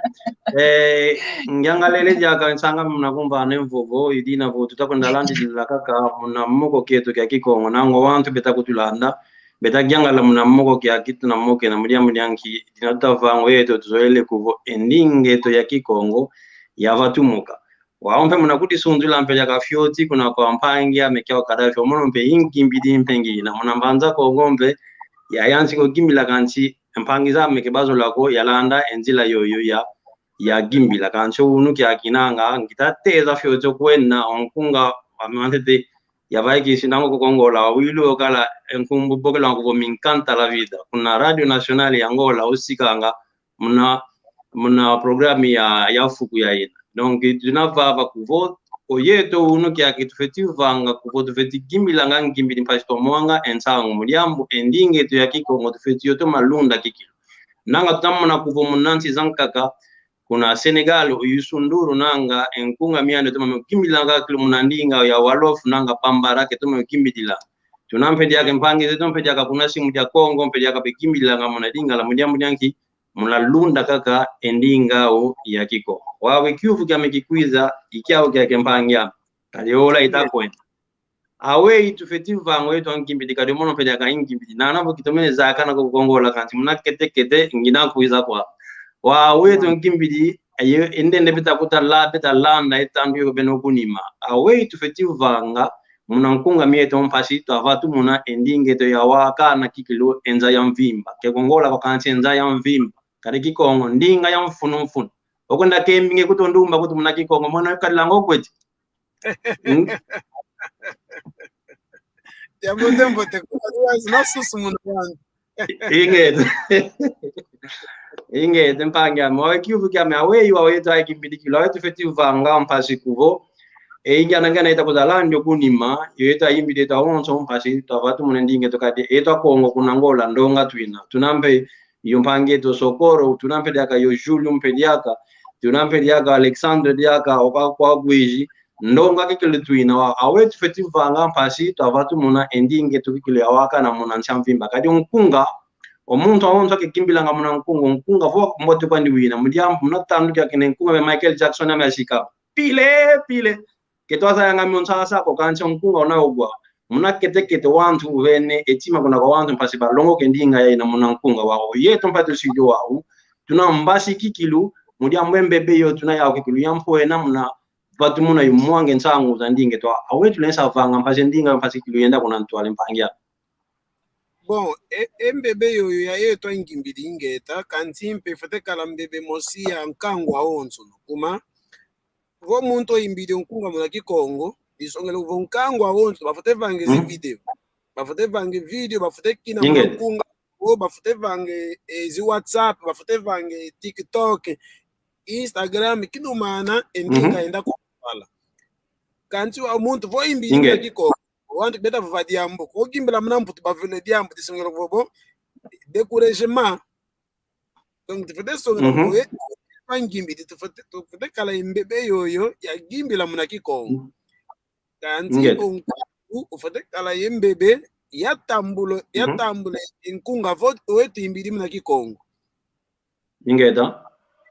Eh, ngiangalele diaka nsanga muna kumvana e mvovo, i dina vo tuta kwenda landilila kaka muna moko kieto kia Kikongo, nangu wantu beta kutulanda, beta kiangala muna moko kiaki tuna mokena mu diambu dia nki, dina tuta vanga o yeto tuzolele kuvo e ndinga eto ya Kikongo yavatumuka. Wau mpe muna kudisundula mpe diaka fioti kuna kwa mpangi ame kiau Kadhafi, o mono mpe ingimbidi mpe ngina. Muna Mbanza Kongo mpe yayantika ogimbila kansi mpangi zame ke bazola ko yalanda e nzila yoyo ya, yagimbila. Kansi o unu kiakinanga, ngita teza fioti o kwenda o nkunga ame wantete yavaikisi nangu ko ku Angola, wawilu okala e nkumbu bokela kuvo Me Encanta la Vida. Kuna Radio Nacional ya Angola osikanga muna, muna programa ya, ya fuku ya ina. Donc, tuna vava kuvo, o yeto unu kiaki tufeti vanga kuvo, tufeti gimbilanga ngimbidi mpasi twamwanga e nsangu mu diambu, e ndinga eto ya Kikongo, tufeti yo toma lunda kikilu. Nanga tuta mona kuvo muna nsi zankaka, kuna Senegal, o Youssou N'Dour nanga, e nkunga miandi toma gimbilanga kikilu muna ndinga ya Wolof nanga Bambara ke toma gimbilila. Tuna mpe diaka mpangi zeto mpe diaka kuna simu dia Kongo, mpe diaka begimbilanga muna Lingala, mu diambu dia nki, muna lunda kaka e ndinga au ya Kikongo. Wawe kiuvu kiame kikwiza, i kiau kiaki mpangi ame. Kadi ola ita kwenda. Aweyi tufeti vanga o yeto angimbidi, kadi o mono mpe diaka ingimbidi. Nana vo kitomene zakana ko ku Angola kansi muna kete kete ngina kwiza kwa. Wa o yeto angimbidi, aye, e ndende beta kuta la, beta landa e tandu yo beno kunima. Aweyi tufeti vanga, muna nkunga mieto mpasi twavatumuna e ndinga eto ya wakana kikilu e nza ya mvimba. Ke ku Angola kwa kansi e nza ya mvimba. Kadi Kikongo, ndinga ya mfunu mfunu. Okwenda kembi nge kuto ndumba kutu muna Kikongo, mono kadilanga okweti. Mm. Yambote mbote, kwa zina susu muna wantu. Ingeta. Ingeta, mpangi ame. Wawe kiuvu kiame, aweyi, wawe yeto ayi kimbidi kilu, aweyi tufeti vanga mpasi kuvo. E, ingi anange anaita kuzala ndio kunima, yo yeto ayimbidi eto awonso mpasi, twavatumuna ndinga eto kadi, eto Akongo kuna Angola, ndonga twina. Tuna mpe yo mpangi eto Socorro, tuna mpe diaka yo Júlio mpe diaka, tuna mpe diaka Alexandre diaka, oka kwa Guiji, ndonga kikilu twina wa, aweyi tufeti vanga mpasi, twavatumuna e ndinga eto kikilu ya wakana muna nsi a mvimba. Kadi o nkunga, o muntu awonso akekimbilanga muna nkunga, o nkunga vo mbote kwandi wina, mu diambu muna tandu kiakina e nkunga mia Michael Jackson ame asika. Pile, pile. Ke twazayanga mio nsasa ko kansi o nkunga una ogwa. Muna kete kete wantu uvene e tima kuna kwa wantu mpasi balongoke ndinga yaina muna nkunga wau. Yeto mpe tusidi wau. Tuna mbasi kikilu, mu diambu e mbebe yo tuna yau kikilu ya mpwena muna vatumuna yo mwange nsangu za ndinga eto. Aweyi tulenda vanga mpasi ndinga mpasi kikilu yenda kuna ntwala, mpangi ame. Bon, e, e mbebe yoyo ya yeto angimbidi ingeta, kansi mpe fwete kala mbebe mosi ya nkangu awonso. Kuma, vo muntu oyimbidi o nkunga muna Kikongo, disongele vo nkangu awonso, bafwete vanga zi video. Bafwete vanga video, bafwete kina muna nkunga, o bafwete vanga, e, zi WhatsApp, bafwete vanga TikTok, Instagram, kinumana, e ndinga enda ku ntwala. Kansi wa muntu vo oyimbidi muna Kikongo, wantu beta vova diambu. Ko gimbila muna Mputu bavovele diambu, disongele vo bo, découragement. Donc, tufwete songela vo, e, angimbidi, tufwete, tufwete kala e mbebe yoyo ya gimbila muna Kikongo. Kansi o nkangu, ufwete kala e mbebe ya tambula, ya tambula e nkunga vo, oweyi tuyimbidi muna Kikongo. Ingeta.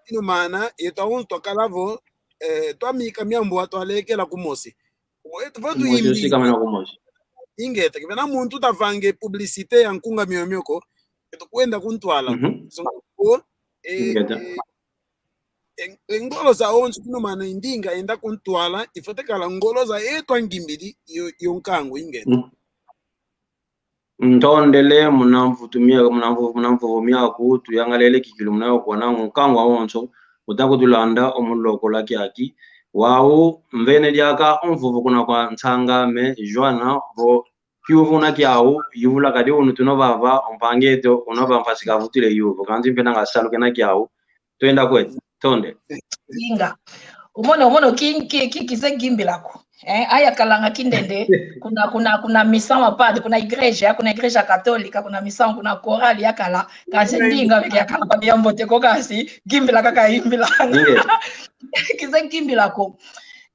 Kinumana, yeto awonso twakala vo, e, twamika miambu wa twalekela kumosi. Oweyi tuvo tuyimbidi. Kumosi, usikamena kumosi. Ingeta, ke vena muntu tavanga publicité ya nkunga miomio ko, yeto kwenda ku ntwala. Songa ko, e, ingeta. E, e, e ngolo zawonso kinumana e ndinga enda ku ntwala, ifwete kala ngolo za yeto angimbidi, yo, yo nkangu ingeta. Ntondele muna mvutu miaku, muna mvu-, muna mvovo miaku, tuyangalele kikilu muna yo kwana nkangu awonso, uta kutulanda o mu lokola kiaki. Wau, mvene diaka o mvovo kuna kwa nsanga ame, Joana, vo kiuvu una kiau, yuvula kadi unu tuna vava, o mpangi eto, una va mpasi kavutile yuvu, kansi mpe nanga salu kena kiau, twenda kwe, tonde. Inga. Umono, umono, ki, ki, ki, kize gimbila ko. Eh, ayakalanga kindende, kuna, kuna, kuna misa wa padre, kuna igreja, kuna igreja katolika, kuna misa, kuna korali yakala, kansi ndinga meke yakala kwa biambote ko kansi, gimbila kaka imbila. Kize gimbila ko.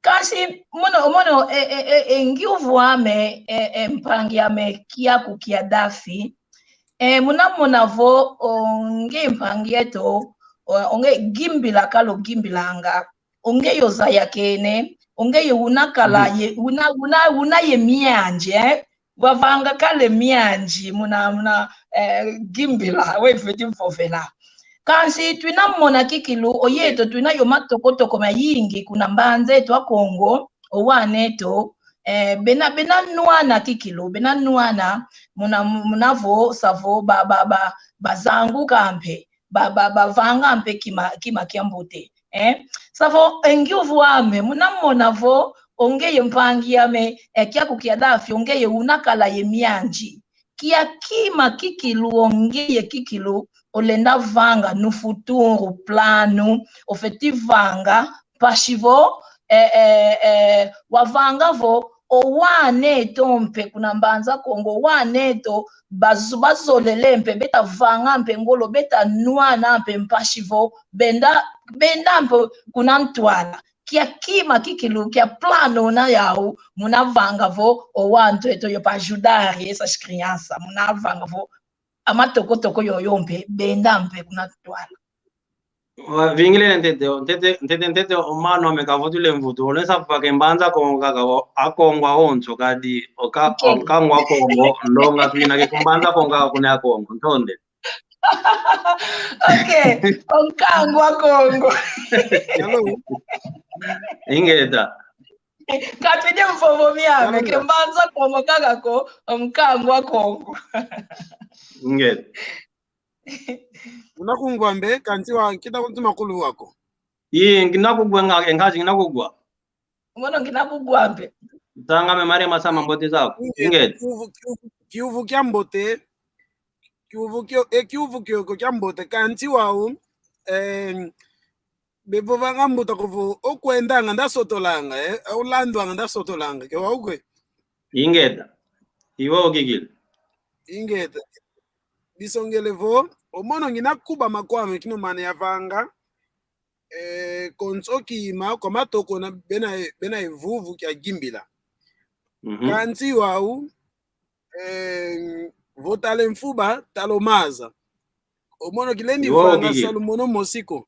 Kansi, mono, mono, e, e, e, e, ngiuvu ame, e, e, mpangi ame kiaku kia Dafi. E, muna mona vo, o nge mpangi eto, o, o nge gimbila kalo gimbilanga. O nge yo zayakene, o nge ye una kala ye, una, una, una ye mianji, eh? Wavanga kale mianji, muna, muna, eh, gimbila, we fweti vovela. Kansi twina mona kikilu, o yeto twina yo matokotoko mayingi kuna mbanza eto a Kongo, o wana eto, eh, bena, bena nwana kikilu, bena nwana, muna, muna vo, sa vo, ba, ba, ba, bazanguka mpe, ba, ba, bavanga mpe kima, kima kiambote. Eh? Sa vo, e ngiuvu ame, muna mona vo, o ngeye mpangi ame, e kiaku kia Dafi, o ngeye una kala ye mianji. Kia kima kikilu, o ngeye kikilu, olenda vanga no futuro, plano, ofeti vanga, mpasi vo, eh, eh, eh, wavanga vo, o wana eto mpe kuna Mbanza Kongo, o wana eto, bazo-, bazolele mpe, beta vanga mpe ngolo, beta nwana mpe mpasi vo, benda, benda mpe kuna ntwala. Kia kima kikilu, kia plano una yau, muna vanga vo, o wantu eto yo pa ajudar essas crianças, muna vanga vo, a matokotoko yoyo mpe, benda mpe kuna ntwala. Wa-, vingile ntete, ntete, ntete, ntete, o mano ame kavutule mvutu, olesa pake Mbanza Kongo kaka, o, a Kongo awonso kadi, o ka-, o nkangu a Kongo, ndonga twina ke ku Mbanza Kongo kaka kuna a Kongo, ntonde. Ok, o nkangu a Kongo. Ingeta. Katwidi mvovo miame, ke mbanza Kongo kaka ko, mkangwa Kongo. Nge. Una kungwa mbe, kansi wa nkita kuntu makulu wako. Ii, ngina kugwa nga, e nkazi ngina kugwa. Mono ngina kugwa mpe. Tanga me Maria Masama mbote zako. Inge. Inge. Kiuvu, kiuvu, kiuvu kia mbote. Kiuvu kio, e kiuvu kioko kia mbote. Kansi wau, eh, bevovanga mbuta kuvo, okwendanga ndasotolanga, eh, olandwanga ndasotolanga, ke wau kwe. Ingeta. Iwo kikili. Ingeta. Bisongele vo, o mono ngina kubama kwame kinomana ya vanga, eh, konso kima kwa matoko na bena, bena evuvu kia gimbila. Mhm. Kansi wau, eh, vo tale mfuba, talo maza. O mono kilendi vanga salu mono mosi ko.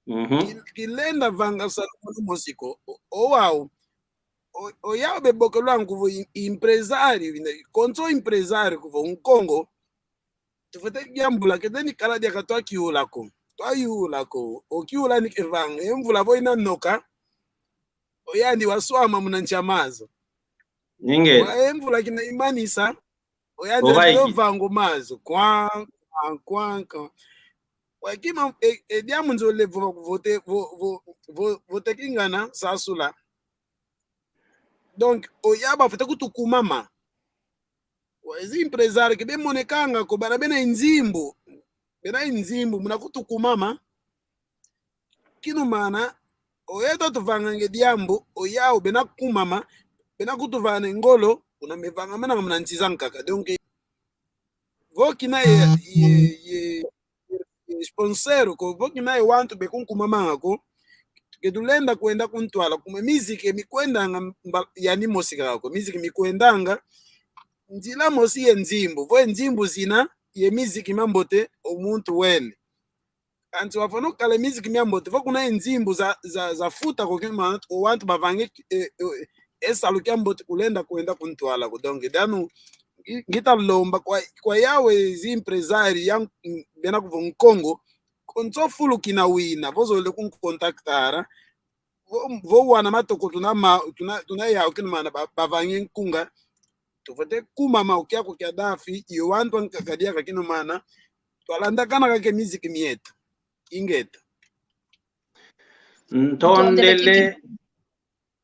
Mhm. Ki-, kilenda vanga salu mono mosi ko. O, o wau. O, o yau bebokelwanga kuvo i-, empresário, ina, konso empresário kuvo Nkongo. Tufwete kiambula, keteni kala diaka twakiula ko. Twayula ko. O kiula ni kevanga. E mvula vo ina noka. O yandi waswama muna nsi a maza. Ninge. Wa e mvula kina imanisa. O yandi ovanga o maza. Kwa, kwa, kwa, kwa. Wa kima, e, e diambu nzolele vo, vo te, vo, vo, vo, vo te kingana, sasula. Donc, o yau bafwete kutukumama. Wa ezi empresário ke bemonekanga ko bana bena e nzimbu. Bena e nzimbu, muna kutukumama. Kinomana, o yeto tuvanganga e diambu, o yau bena kumama, bena kutuvana e ngolo, kuna mevangamananga muna nsi zankaka. Donc, vo kina ye, ye, ye, ye sponsor ko, vo kina ye wantu bekunkumamanga ko, ke tulenda kwenda ku ntwala, kuma miziki mikwendanga mba-, yani mosi kaka ko, miziki mikwendanga nzila mosi ye nzimbu, vo e nzimbu zina, ye miziki mambote, o muntu wene. Kansi wafwana kala miziki miambote, vo kuna e nzimbu za, za, za futa ko kima, o wantu bavange, e, e, e salu kiambote kulenda kwenda ku ntwala ko. Donc, danu, ngi-, ngita lomba kwa, kwa yau ezi empresário ya, bena kuvo Nkongo, konso fulu kina wina, vo zolele kunkontaktara, vo, vo wana matoko tuna ma-, tuna, tuna yau kinomana ba-, bavange nkunga, tufwete kumama o kiaku kia Dafi, yo wantu ankaka diaka kinomana, twalandakana kaka e miziki mieto. Ingeta. Ntondele.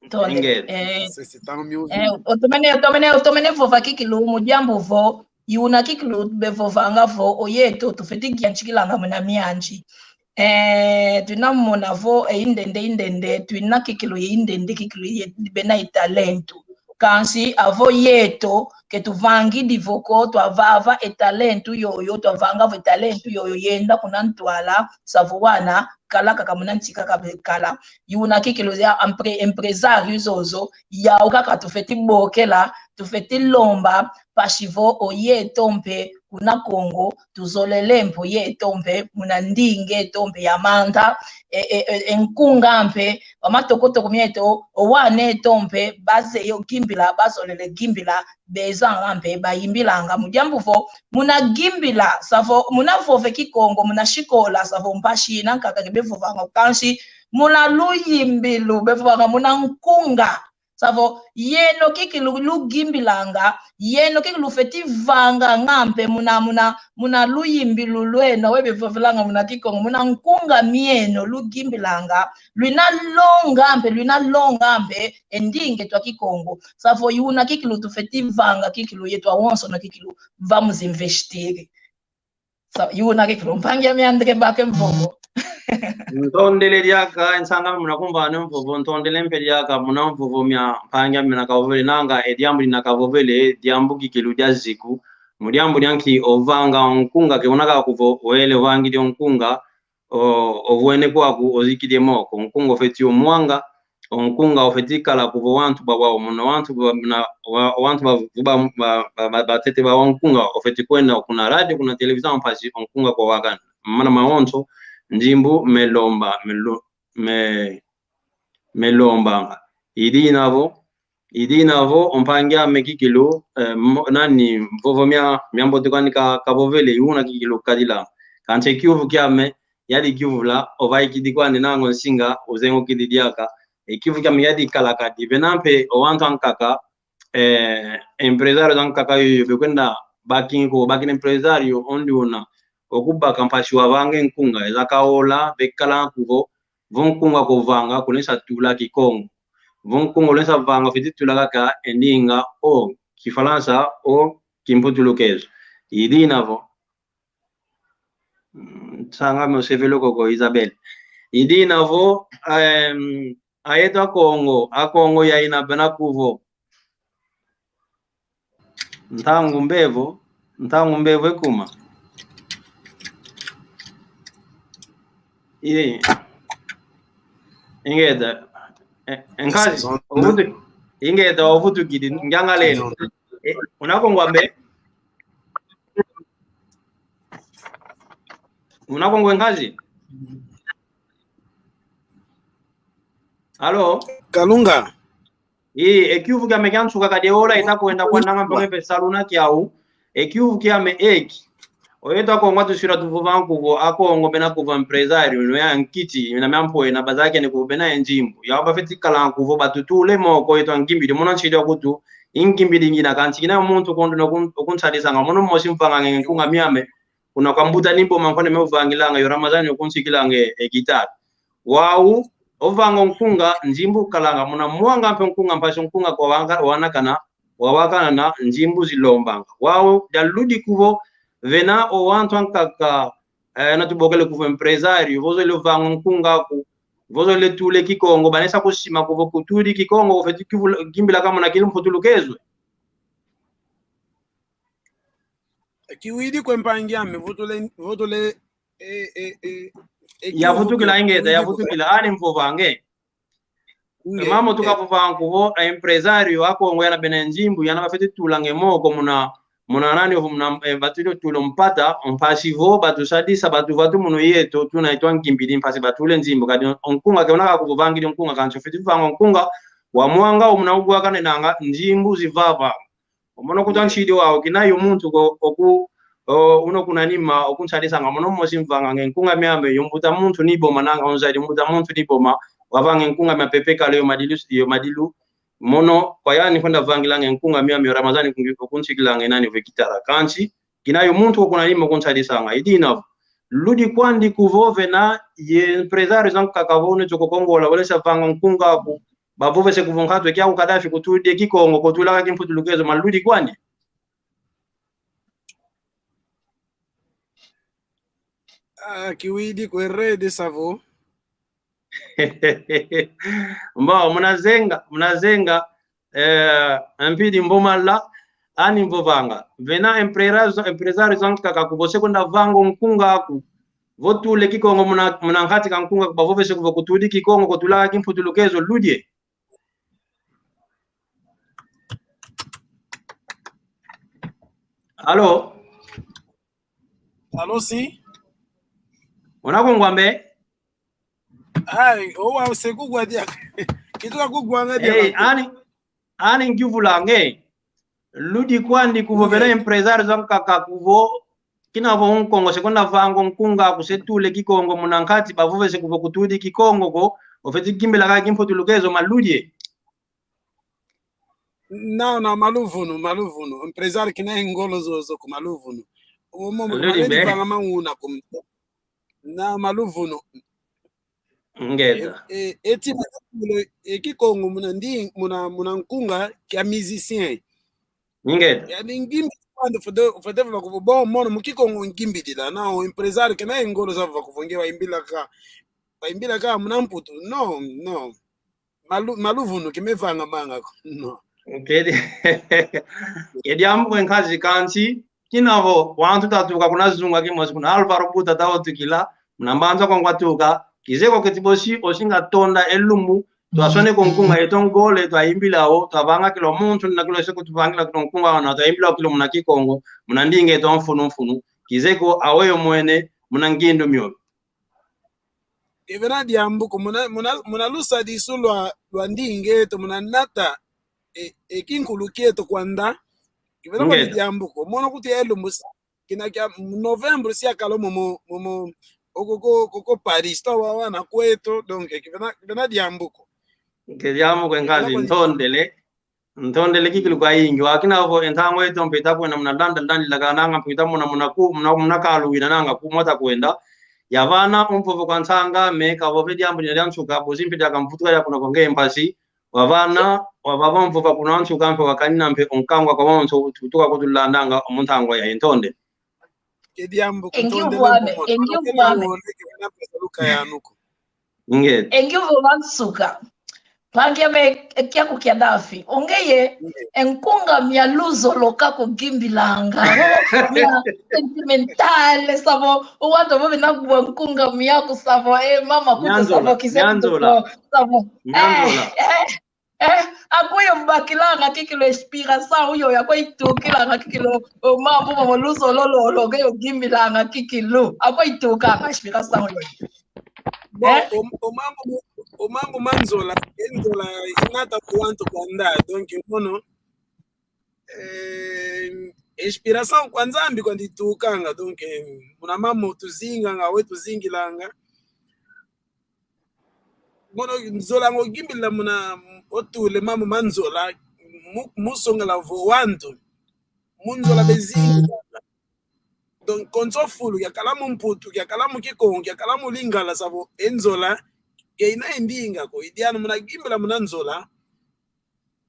Ntondele. Ingeta. Eh, sisi, tanga music. Eh, otomene, otomene, otomene vova kikilu, mu diambu vo, i una kikilu, bevovanga vo, o yeto, tufwete yantikilanga muna mianzi. Eh, twina mona vo, e indende, indende, twina kikilu, e indende, kikilu, ye, bena e talento. Kansi, avo yeto, ke tuvangidi vo ko, twavava e talento yoyo, twavanga vo e talento yoyo, yenda kuna ntwala, savo wana, kala kaka muna nsi kaka bekala. I una kikilu ya empre-, empresário zozo, yau kaka tufwete bokela, tufwete lomba, mpasi vo o yeto mpe kuna Kongo, tuzolele mpe o yeto mpe, muna ndinga eto mpe ya manta, e, e, e, e nkunga mpe, wa matokotoko mieto, o wana eto mpe, bazeye o gimbila, bazolele gimbila, bezanga mpe, bayimbilanga. Mu diambu vo, muna gimbila, savo, muna vova e Kikongo, muna sikola, savo mpasi ina nkaka ke bevovanga, kansi, muna luyimbilu, bevovanga, muna nkunga. Savo, yeno kikilu lugimbilanga, yeno kikilu lufeti vanganga mpe muna, muna, muna luyimbilu lweno, we bevovelanga muna Kikongo, muna nkunga mieno lugimbilanga, lwina longa mpe, lwina longa mpe, e ndinga eto a Kikongo. Savo, i una kikilu tufeti vanga kikilu yeto awonsono kikilu, vamos investir. Sa-, i una kikilu, mpangi ame André, baka e mvovo. Ntondele diaka, e nsanga muna kumvana e mvovo, ntondele mpe diaka, muna mvovo mia mpangi ame na kavovele, nanga, e diambu dina kavovele, diambu kikilu dia ziku, mu diambu dia nki ovanga o nkunga, ke una kaka kuvo, wele ovangidi o nkunga, o, ovwene kwaku, ozikidi e moko, o nkunga ofeti omwanga, o nkunga ofeti kala kuvo wantu bawa, o muna wantu ba, na, wa, wantu ba, ba, ba, ba, ba, batete bawa o nkunga, ofeti kwenda kuna radio, kuna televisão, mpasi o nkunga kwa wakana. Mana mawonso, nzimbu, melomba, melo-, me, melombanga. I dina vo, i dina vo, o mpangi ame kikilu, eh, mo-, nani, mvovo mia, mia mbote kwani ka, kavovele, i una kikilu kadila. Kansi kiuvu kiame, yadi kiuvula, ovaikidi kwani nango nsinga, ozengukidi diaka, E kiuvu kiame kiadi kala kadi. Vena mpe o wantu ankaka, eh, empresário zankaka yoyo bekwenda baki ko, bakina empresário ondi una. Okubaka mpasi wavanga e nkunga, ezaka ola, bekala kuvo, vo nkunga ko vanga, kulensa tula Kikongo. Vo nkunga olensa vanga, fwete tula kaka e ndinga, o Kifalansa, o Kimputulukezo. I dina vo. Mm, sanga mo sevelo koko, Isabel. I dina vo, em, ayeto Akongo, Akongo yaina bena kuvo. Ntangu mbevo, ntangu mbevo ekuma. Iye. Ingeta. E, e nkazi, ovutu-, ingeta ovutukidi, ngiangalele. E, una Kongo ambe? Una Kongo e nkazi? Alo? Kalunga. Ii, e kiuvu kiame kiansuka kadi e ola ita kwenda kwandanga mpaka mpe saluna kiau. E kiuvu kiame eki. Oyeto Akongo atusila tuvova nkuvo, Akongo bena kuvo empresário, no ya nkiti, mina mia mpwena bazakene kuvo bena e nzimbu. Yau bafwete kala nkuvo batutule moko yeto angimbidi, mono nsidi wa kutu, ingimbidi ngina kansi kina muntu kondo no kun-, okunsadisanga, mono mosi mvanganga e nkunga miame, kuna kwa mbuta Niboma nkone me uvangilanga, yo Ramazani okunsikilanga e, e gitara. Wau, ovanga o nkunga, nzimbu kalanga, muna mwanga mpe o nkunga, mpasi o nkunga kwa wanga, wanakana, wawakana na nzimbu zilombanga. Wau, dia ludi kuvo, vena o wantu ankaka, eh, natubokele kuvo empresário, vo zolele vanga o nkunga aku, vo zolele tula e Kikongo, banesa kusima kuvo kutudi Kikongo, ofwete kivula-, kimbila kaka muna Kimputulukezo. Kiwidi kwe mpangi ame, vutule, vutule, e, e, e, e, yavutukila kiuvu ingeta, kiwidi kwe. Yavutukila, ani mvovange. Nge, mamo, e, tukavova nkuvo, e, empresário Akongo yana bena nzimbu, yana bafwete tulanga e moko muna, muna nani ovo muna, e, batudi tula mpata, mpasi vo, batusadisa, batuva tu munu yeto, tuna itwa ngimbidi, mpasi batule nzimbu, kadi o nkunga ke una kakuvovangidi o nkunga kansi ofwete vanga o nkunga, wa mwanga, o muna ugwakaninanga, nzimbu zivava. Omono kuta nsidi wau, kina yo muntu ko, oku, o, una kuna nima, okunsadisanga, mono mosi mvanganga e nkunga miame, yo mbuta muntu Niboma nanga, onzadi mbuta muntu Niboma, wavanga e nkunga mia pepe kala yo madilu, yo madilu, mono, kwa yani kwenda vangilanga e nkunga miame, yo Ramazani kungi-, okunsikilanga e nani vo e gitara. Kansi, kina yo muntu ko kuna nima okunsadisanga, i dina vo. Ludi kwandi kuvo vena, ye empresário zankaka vo, une toko Kongo la, wele sa vanga nkunga aku, bavovese kuvo nkatu e kiau Kadhafi kutudi e Kikongo, kotulaka Kimputulukezo, maludi kwani? Ah, kiwidi kwe rede savo. Mbo, munazenga, munazenga, eh, mpidi mbomala, ani mvovanga. Vena empresário, empresário zankaka kuvo se kwenda vanga o nkunga aku. Vo tula e Kikongo muna, muna nkati ka nkunga aku bavovese kuvo kutudi Kikongo, kotulaka Kimputulukezo, ludi e. Alo? Alo, si? Una Kongo ambe? Ai, owa se kugwa dia. Kituka kugwa nga dia. Hey, ani, ani ngiuvulanga e. Ludi kwandi kuvo vena empresário zankaka kuvo. Kina vo o Nkongo se kwenda vanga o nkunga aku se tula e Kikongo muna nkati bavovese kuvo kutudi Kikongo ko, ofwete kimbila kaka Kimputulukezo, maludi e. Não, não, maluvunu, maluvunu. Empresário kina e ngolo zozo ko, maluvunu. Omo, maludi mbe. Vanga mauna ko. Não, maluvunu. Ngeta. E, e, eti muna, e Kikongo muna ndi, muna, muna nkunga kia musicien. Ngeta. Yani ngimbi kwandi fwete, fwete vova kuvo bon, mono mu Kikongo ngimbidila. Não, empresário kina e ngolo za vova kuvo nge waimbila ka, waimbila ka muna Mputu. Não, não. Malu-, maluvunu ke mevanga manga ko. No. Kedi, kedi ambu kwe nkazi kansi, kina vo, wantu tatuka kuna zunga kimosi kuna Alvaro Buta tawatukila, muna mbanza kwa ngwatuka, kizeko keti bosi, osinga tonda e lumbu, twasoneka o nkunga yeto ngole, twaimbila wo, twavanga kilo muntu, na kilo seko tuvangila kilo nkunga, na twaimbila wo kilo muna Kikongo, muna ndinga yeto mfunu mfunu, kizeko aweyo mwene, muna ngindu mio. Kevena diambu ko, muna, muna, muna lusadisu lwa, lwa ndinga eto, muna nata, e, e kinkulu kieto kwanda. Kevena kwa diambu ko, mono kuti e lumbu sa, kina kia novembro sia kalo momo, momo, oko ko, ko, ko Paris, twa wawana kweto, donc, kevena, kevena diambu ko. Ke diambu kwe nkazi, ntondele. Ntondele kikilu kwa ingi. Wakina vo e ntangu eto mpe ita kwenda muna landa landa lilaka nanga mpe ita muna muna ku, muna, muna kalu wina nanga ku mota kwenda. Ya vana umvovo kwa nsanga, me kavove diambu dina dia nsuka, bosi mpe diaka mvutuka ya kuna kwa nge mpasi. Wa vana, wa vava mvova kuna nsuka mpe wakanina mpe o nkangu kwa wonso, tuka kutulandanga o mu ntangu ya intondele. Ke diambu. Engi kuntondele uvwame, mpo mono. Engi uvwame. Wole ke vana mpesa luka ya nuko. Nge. Engi uvova nsuka. Mpangi ame, e kiaku kia Dafi. Ongeye, nge, e nkunga mia luzolo kakugimbilanga. Mia sentimental, savo. Uwanta vovi na kubwa nkunga miaku savo. E, mama kuto savo, kize kuto savo. Nyanzola. Eh, eh. Eh, akweyi umbakilanga kikilu inspiração yoyo, akweyi itukilanga kikilu, o mambu momo luzolo lolo, ke yogimbilanga kikilu, akweyi itukanga inspiração yoyo. Bon, eh? O, o mambu, o mambu ma nzola, e nzola inata kwa wantu kwandi, donc, mono, eh, inspiração kwa Nzambi kwandi itukanga, donc, eh, muna mambu tuzinganga, we tuzingilanga. Mono nzola ngo gimbilila muna otule mambu ma nzola mu-, mu songela vo wantu. Mu nzola bezingi. Donc, konso fulu, kiakala mu Mputu, kiakala mu Kikongo, kiakala mu Lingala, savo e nzola ke ina e ndinga ko. I dianu muna gimbila muna nzola,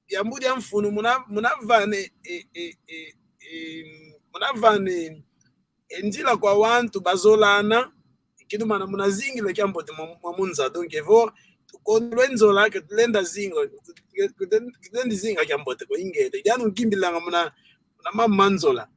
diambu dia mfunu muna, muna vane, e, e, e, e, muna vane, e, nzila kwa wantu bazolana, kidumana muna zingila kiambote mwa, mwa mu nza. Donc, evo, tukondolo e nzola, ke tulenda zinga, ke, ke, ke tulenda zinga kiambote ko ingeta. Dianu ngimbilanga muna, muna mambu ma nzola.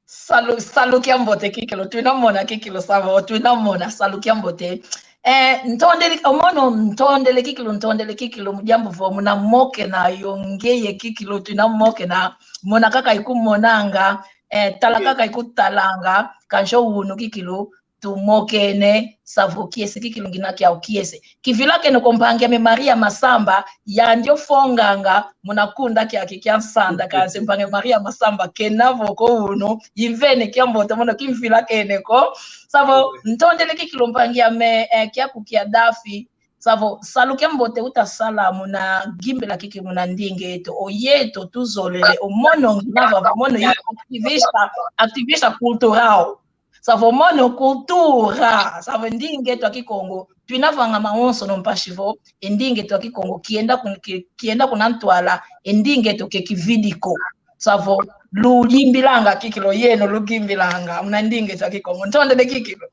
Salu, salu kiambote kikilu, twina mona kikilu savo, twina mona, salu kiambote. Eh, ntondele, o mono ntondele kikilu, ntondele kikilu, mu diambu vo muna mokena yo ngeye kikilu, twina mokena, mona kaka ikumonanga, eh, tala kaka ikutalanga, kansi o unu kikilu, tumokene, savo kiese, kikilu ngina kiau kiese. Kivilakene ko mpangi ame Maria Masamba, yandi ofonganga muna kunda kiaki kia nsanda, kansi mpangi Maria Masamba kena vo ko unu, imvene kiambote mono kimvilakene ko. Savo, ntondele kikilu mpangi ame, eh, kiaku kia Dafi. Savo, salu kiambote utasala muna gimbila kiki muna ndinga eto. O yeto tuzolele, o mono ngina vava, mono i activista, activista cultural. Savo mono cultura, savo ndinga eto a Kikongo. Twina vanga mawonsono mpasi vo, e ndinga eto a Kikongo, kienda kun-, ki-, kienda kuna ntwala, e ndinga eto ke kividi ko. Savo, luyimbilanga kikilu, yeno lugimbilanga, muna ndinga eto a Kikongo. Ntondele kikilu.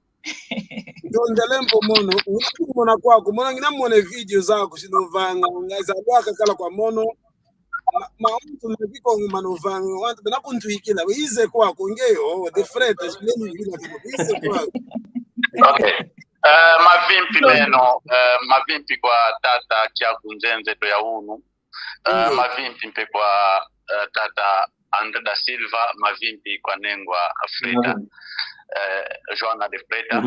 Ntondele mpo mono, una kumona kwaku, mono ngina mone video zaku, sino vanga, nga za lwaka kala kwa mono, ma, ma wantu ma Kikongo mano vanga, wantu bena kuntwikila, ize kwaku, ngeyo, de frete, jileni vila kama, ize kwaku. Okay. Eh, mavimpi meno, eh, mavimpi kwa tata Kiaku Nzenze to ya unu. Eh, mavimpi mpe kwa, eh, tata André da Silva, mavimpi kwa nengwa Freda, eh, Joana de Freda.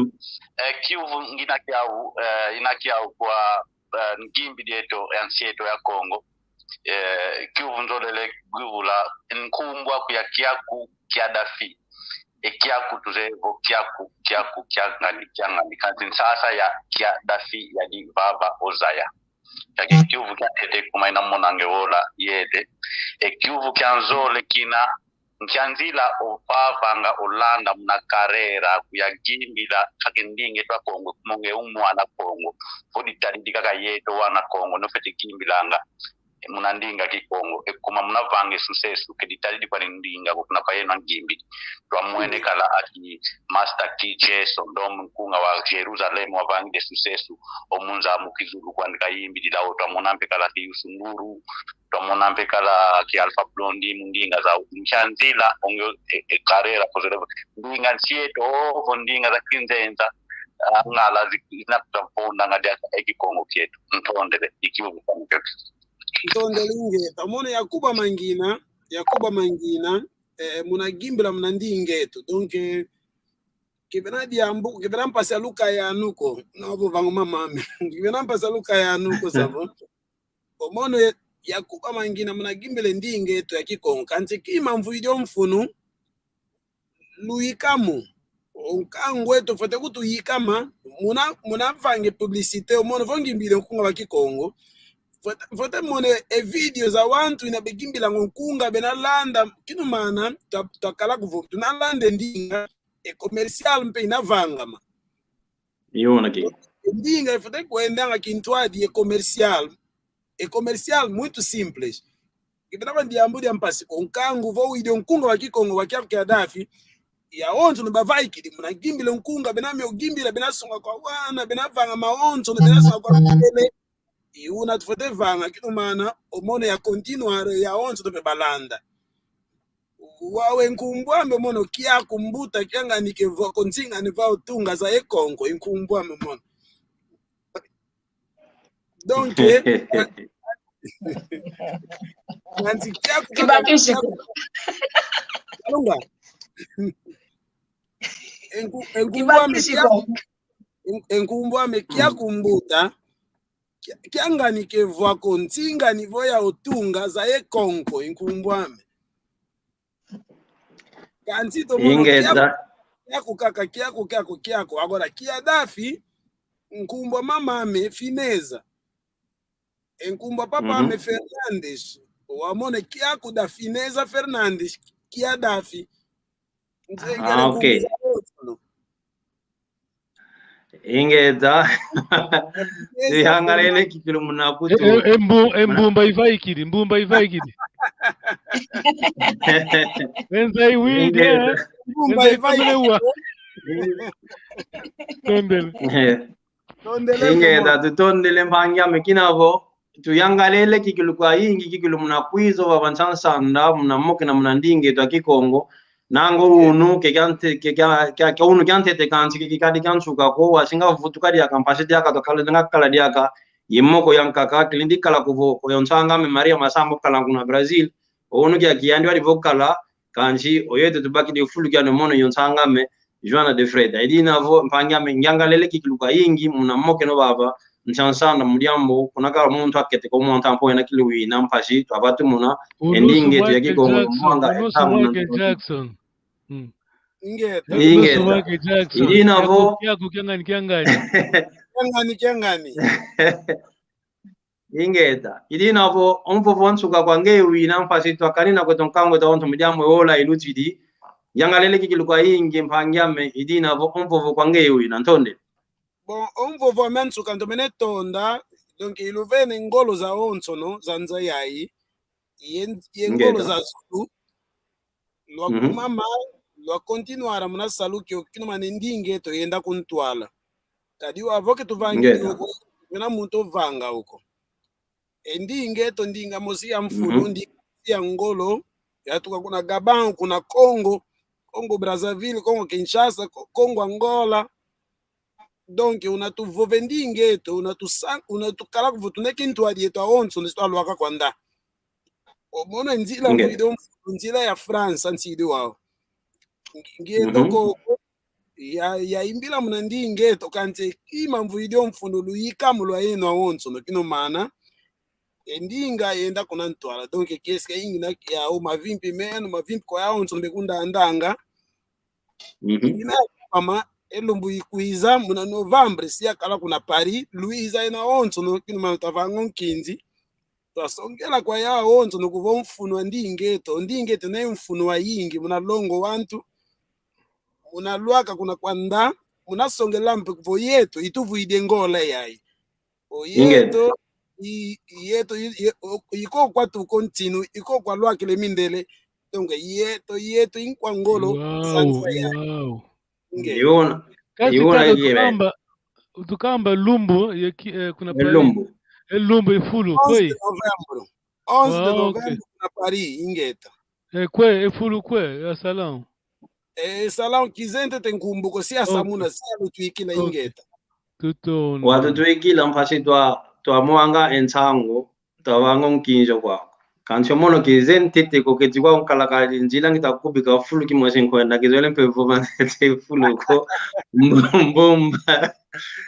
Eh, kiuvu ngina kiau, eh, ina kiau kwa, eh, ngimbi dieto, ya nsi eto ya Kongo. Eh, kiuvu nzolele kuyuvula nkumbu aku ya kiaku kia Dafi. E kiaku tuzeye vo kiaku, kiaku, kiangani, kiangani. Kansi nsasa ya kia Dafi yadi vava ozaya. Kiaki kiuvu kiantete kuma ina monange wola yete. E kiuvu kianzole kina, nkia nzila ovavanga olanda muna karera kuya gimbila kake ndinga eto a Kongo, kuma nge u mwana Kongo. Vo ditadidi kaka yeto wana Kongo, nofwete gimbilanga muna ndinga Kikongo, e kuma muna vanga e sucesso, ke ditadidi kwani ndinga ko kuna kwa yeno angimbidi. Twamwene kala aki Master T J Sondombe, nkunga wa Jerusalem, wavangidi e sucesso o mu nza mu kizulu kwandi kayimbidila o. Twamona mpe kala aki Youssou N'Dour, twamona mpe kala aki Alpha Blondy mu ndinga zau. Nkia nzila onge e, e karera kozole vo ndinga nsi eto, ovo ndinga za kinzenza, ah, ngala zi-, zina kutavondanga diaka e Kikongo kieto. Ntondele, i kiuvu kiangu kio. Ntondele ingeta. Mono ya kubama ngina, ya kubama ngina, eh, muna gimbila muna ndinga eto. Donc, eh, kibena diambu, kibena mpasi ya lukaya nuko. Novo vangu mamame. Kibena mpasi ya lukaya nuko, savo. O mono ya, ya kubama ngina muna gimbila ndinga eto ya Kikongo. Kansi kima mvwidi o mfunu, luyikamu. O nkangu eto fwete kutuyikama, muna, muna vange publicité, o mono vo ngimbile nkunga wa Kikongo. Fwete, fwete mone e video za wantu ina begimbilanga o nkunga bena landa, kinumana, twa, twakala kuvo, tuna landa e ndinga, e commercial mpe ina vangama. Yona ke. E ndinga ifwete kwendanga kintwadi e commercial. E commercial muito simples. Kibina kwa diambu dia mpasi ko nkangu vo widi o nkunga wa Kikongo wa kiaku kia Dafi. Yawonso no bavaikidi muna gimbila o nkunga bena mio gimbila bena songa kwa wana bena vanga mawonso no bena songa kwa tele. Iuna tufwete vanga kinumana o mono ya continuar yawonso no pe balanda. Wawe nkumbu ame mono kiaku mbuta kiangani ke vo kontinga ni va otunga za e Kongo nkumbu ame mono. Donc, eh, kansi kiaku kaka Kibakisi kiaku. Lunga. Enku-, enkumbu ame Kibakisi kiaku, ko. En-, enkumbu ame kiaku mbuta. Kia-, kiangani ke vwa ko ntinga ni vo ya otunga za e Kongo, enkumbu ame. Kansi to mono Ingeta. Kiaku, kiaku kaka, kiaku, kiaku, kiaku. Agora, kia Dafi, nkumbu a mama ame, Fineza. Enkumbu a papa ame, Fernandes. Wamone kiaku da Fineza Fernandes, kia Dafi. Nzengele Ah, ok. Nkumbu za otro. Ingeta. Tuyangalele kikilu muna kutu. E, e, e mbu-, e mbumba ivaikidi, mbumba ivaikidi. Enza iwidi, Ingeta. Eh? Mbumba ivaikidi. Enza iwidi. Tondele. Eh. Tondele. Ingeta, tutondele mpangi ame kina vo. Tuyangalele kikilu kwayingi, kikilu muna kwiza vava nsansanda, muna moke na muna ndinga eto a Kikongo. Nango unu, ke kia nte-, ke kia, kia, kia unu kia ntete kansi, ke kikadi kia nsuka ko, wasinga vutuka diaka, mpasi diaka, twakala, nga kala diaka, ye moko yankaka, kilindi kala kuvo, ko yo nsanga ame Maria Masamba kala kuna Brazil, o unu kia kiyandi wadi vo kala, kansi, o yeto tubakidi fulu kia no mono yo nsanga ame, Joana de Freitas. I dina vo, mpangi ame, ngiangalele kikilu kwayingi, muna moke no vava, nsansanda mu diambu, kuna ka muntu akete ko mwanta mpo ena kilu wina, mpasi, twavatu muna, e ndinga eto ya Kikongo, mwanga, e tamu na Michael Jackson. Mm. Ingeta. Ingeta. Michael Jackson. I dina vo. Kiaku, kiaku, kiangani, kiangani. Kiangani, kiangani. Ingeta. I dina vo, o mvovo a nsuka kwa nge wina mpasi twakanina kweto nkangu eto onto mu diambu e ola ilutidi. Yangalele kikilu kwayingi mpangi ame, i dina vo, o mvovo kwa nge wina, ntonde. Bon, o mvovo ame a nsuka ntomene tonda, donc iluvene ngolo zawonsono, za nza yayi, ye, ye ngolo za zulu, lwakumama, lwakontinuara muna salu kio kinumana e ndinga eto yenda kuntwala. Kadi wavo ke tuvangidi uko, kuna muntu ovanga uko. E ndinga eto ndinga mosi ya mfunu, ndinga mosi ya ngolo, yatuka kuna Gabão, kuna Congo, Congo Brazzaville, Congo Kinshasa, Co-, Congo Angola. Donc, una tuvova e ndinga eto, una tusa-, una tukala kuvo tuna e kintwadi eto awonso, nesi twalwaka kwanda. O mono e nzila mvwidi o mfunu, nzila ya França, nsidi wau. Ngi-, ngienda koko, ya, yaimbila muna ndinga eto, kansi kima mvwidi o mfunu luyikamu lwa yeno awonso, no kinumana. E ndinga yenda kuna ntwala. Donc, kiese ka ingina yau mavimpi meno, mavimpi kwa yawonso, mbe kundandanga. Ingina mama, e lumbu ikwiza, muna novembre, si yakala kuna Paris, lwiza yeno awonso, no kinumana twavanga o nkinzi. Twasongela kwa yawonso, no kuvo mfunu wa ndinga eto, ndinga eto na mfunu wayingi, muna longo wantu, muna lwaka kuna kwanda, muna songela mpe kuvo yeto, ituvwidi e ngolo yayi. O yeto, i, yeto, i, ye-, o, iko kwa tuko ntinu, iko kwa lwakile mindele. Donc, yeto, yeto, inkwa ngolo, sansa ya. Wow. Nge. Yona. Kasi yona kaka yebe. Tukamba, tukamba lumbu, ye ki, eh, kuna Paris. Lumbu. E lumbu e fulu, onze de novembro. Onze de novembro, kuna Paris, ingeta. E kwe, e fulu kwe, ya salão. E salão kizentete nkumbu ko si asamuna, si alutwikila ingeta. Tutona. Watutwikila mpasi twa, twamwanga e nsangu, twavanga o nkinzi kwaku. Kansi o mono kizentete ko keti kwa nkala kadi nzila ngita kubika fulu kimosi nkwenda kizole mpe vova ntete fulu ko. Mbumba.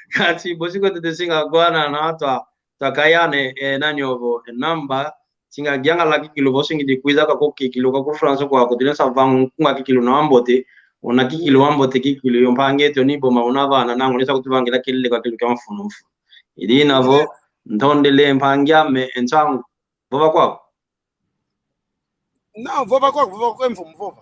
Kansi bosi ko tete singa gwana na twa Twakayane, eh, nani ovo, eh, namba, singa giangala kikilu vo singidi kwiza kako kikilu kako France kwaku, tule sa vangu nkunga kikilu na ambote, Una kikilu wambote kikilu, yo mpangi eto ni boma una vana nangu, nisa kutuvangila kelele kwa kikilu kia mfunu mfunu. I dina vo, ntondele mpangi ame, e nsangu. Vova kwaku. Não, vova kwaku, vova kwaku, mfumu, vova.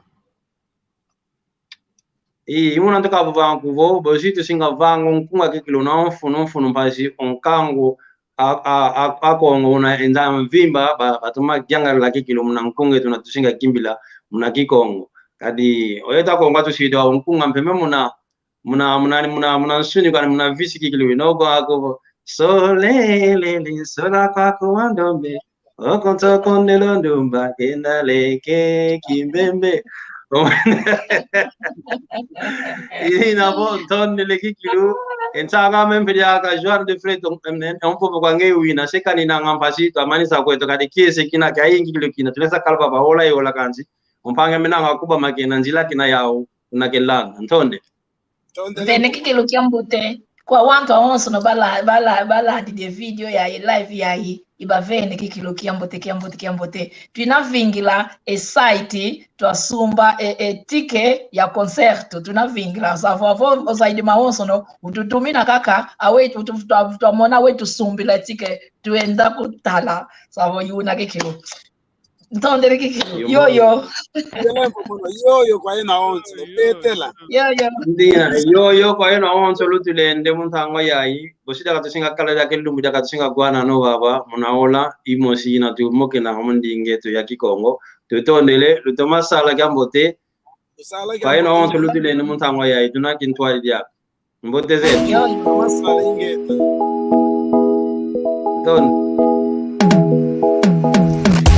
I, i muna ntoka vova nkuvo, bosi tusinga vanga o nkunga kikilu una mfunu mfunu mpasi o nkangu a, a, a, a Kongo una enda mvimba, ba, batoma yangalala kikilu muna nkunga eto una tusinga kimbila muna Kikongo. Kadi, o yeto Akongo atusidi wa o nkunga mpembe muna, muna, muna, muna, muna nsuni kwani muna visi kikilu wina o kwa ko, solelele, sola kwaku wandombe, okonto kondelo ndumba, kenda leke kimbembe. I dina vo, ntondele kikilu, e nsanga mempeli aka João de Freitas, em, em, e mpovo kwa nge wina, se kani nanga mpasi, twamanisa kweto, kadi kiese kina, kia ingi kikilu kina, tunesa kalba ba ola, e ola kansi, o mpangi ame nanga kuba makena, nzila kina yau, una kelanda, ntonde. Vene kikilu kiambote. Kwa wantu awonsono bala, bala, baladidi e video yayi, live yayi, i bavene kikilu kiambote, kiambote, kiambote. Twina vingila e site, twasumba e, e ticket ya concerto. Twina vingila, savo avo ozaidi mawonsono, ututumina kaka, awe, utu-, twa-, twamona we tusumbila e ticket, twenda kutala, savo yuna kikilu. Ntondele kikilu. Yoyo. Yoyo. Yoyo kwa yeno awonso. Yoyo. Petela. Yoyo. Ndina, yoyo kwa yeno awonso lutulende mu ntangwa yayi. Bosi diaka tusinga kala diaka lumbu diaka tusinga kwana no baba, muna ola, imosi ina tumokena mu ndinga eto ya Kikongo. Tutondele, lutoma sala kiambote. Kwa yeno awonso lutulende mu ntangwa yayi, tuna kintwadi diaka. Mbote zeto. Yoyo. Masala ingeta. Don.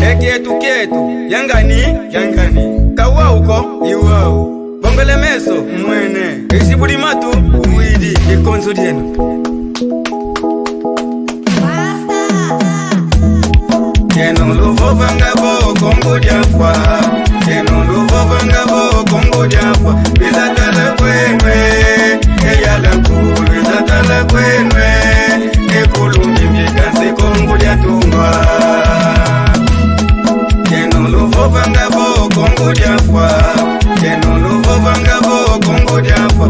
E kieto kieto, yangani, yangani. Ka wau ko, i wau. Bongele meso, mwene. Isi budi matu, uwidi, ikonzo dieno. Yeno luvovanga vo Kongo dia Mfwa. Yeno luvovanga vo Kongo dia Mfwa. Lwiza tala kwenwe. E yala ku lwiza tala kwenwe. E kulu mimi kansi Kongo dia Tungwa. Yeno luvovanga vo Kongo dia Mfwa. Yeno luvovanga vo Kongo dia Mfwa.